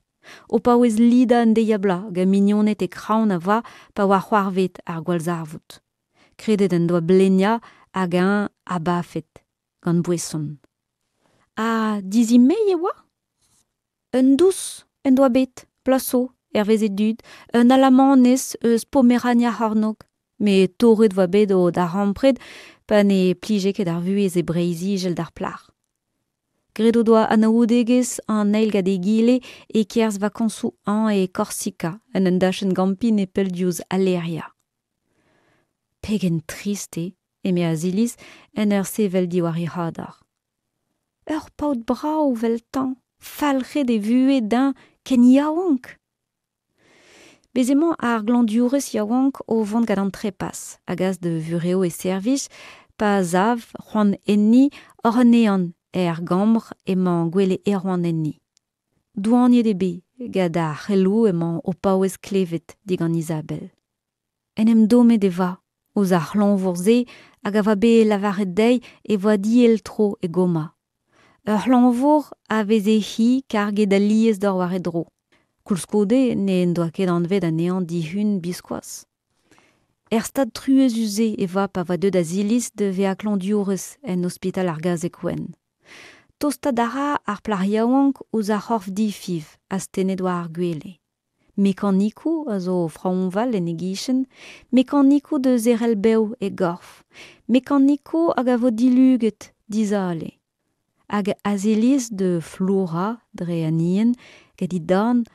O paouez lidañ un deiz-ha-bloaz gant mignoned e Kraon a oa pa oa c'hoarvezet ar gwallzarvoud. Kredet en doa bleniañ hag eñ abafet gant boeson. Ha dizimeiñ e oa? Un dous en doa bet, bloaz zo, hervez e dud, un Alamanez eus Pomerania C'hornôg. Met torret e oa bet o darempred pa ne plije ket ar vuhez e Breizh-Izel d'ar plac'h. Graet o doa anaoudegezh an eil gant egile e-kerzh vakañsoù hañv e Korsika, en un dachenn-gampiñ nepell diouzh Aleria. Pegen trist eo, eme Aziliz en ur sevel diwar he c'hador. Ur paotr brav 'veltañ, falc'het e vuhez dezhañ ken yaouank. Bez' emañ ar glañvdiourez yaouank o vont gant an trepas a gas da vurev e servij pa sav c'hoant enni oc'h un ehan er gambr emañ gwele Erwan enni. Doaniet eo bet gant ar c'heloù emañ o paouez klevet digant Izabel. En em dommet e oa ouzh ar c'hlañvour-se hag a oa bet lavaret dezhi e oa diael-tro e goma. Ur c'hlañvour a veze-hi karget alies d'ober war e dro. Koulskoude n'en doa ket anvet anezhañ dihun biskoazh. Er stad truezus-se e oa pa oa deuet Aziliz da vezañ klañvdiourez en ospital ar Gazeg-Wenn. Tostaat a ra ar plac'h yaouank ouzh ar c'horf difiñv astennet war ar gwele. Mekanikoù a zo o fraoñval en e gichen, mekanikoù da zerc'hel bev e gorf, mekanikoù hag a vo diluget dizale. Hag Aziliz da flourañ dre anien, gant he dorn,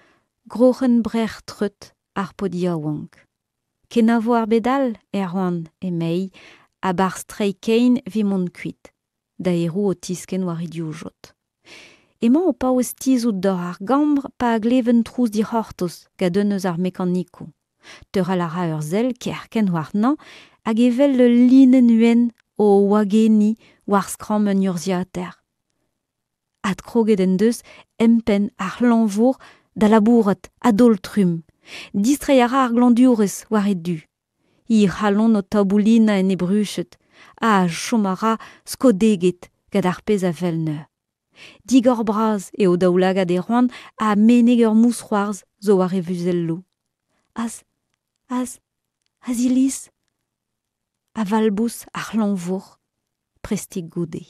groc'hen brec'h treut ar paotr yaouank. Kenavo ar bed all, Erwan, emezhi, a-barzh treiñ kein evit mont kuit, daeroù o tiskenn war he divjod. Emañ o paouez tizhout dor ar gambr pa glev un trouz dic'hortoz gant un eus ar mekanikoù. Teurel a ra ur sell kerkent warnañ hag e wel ul linenn wenn o wagenniñ war skramm un urzhiataer. Adkroget en deus empenn ar c'hlañvour da labourat a-daol-trumm. Distreiñ a ra ar glañvdiourez war e du. He c'halon o taboulinañ en he bruched ha chom a ra skodeget gant ar pezh a wel neuze. Digor-bras eo daoulagad Erwan ha meneg ur mousc'hoarzh zo war e vuzelloù. Az, az, Aziliz? A valbous ar c'hlañvour, prestik goude.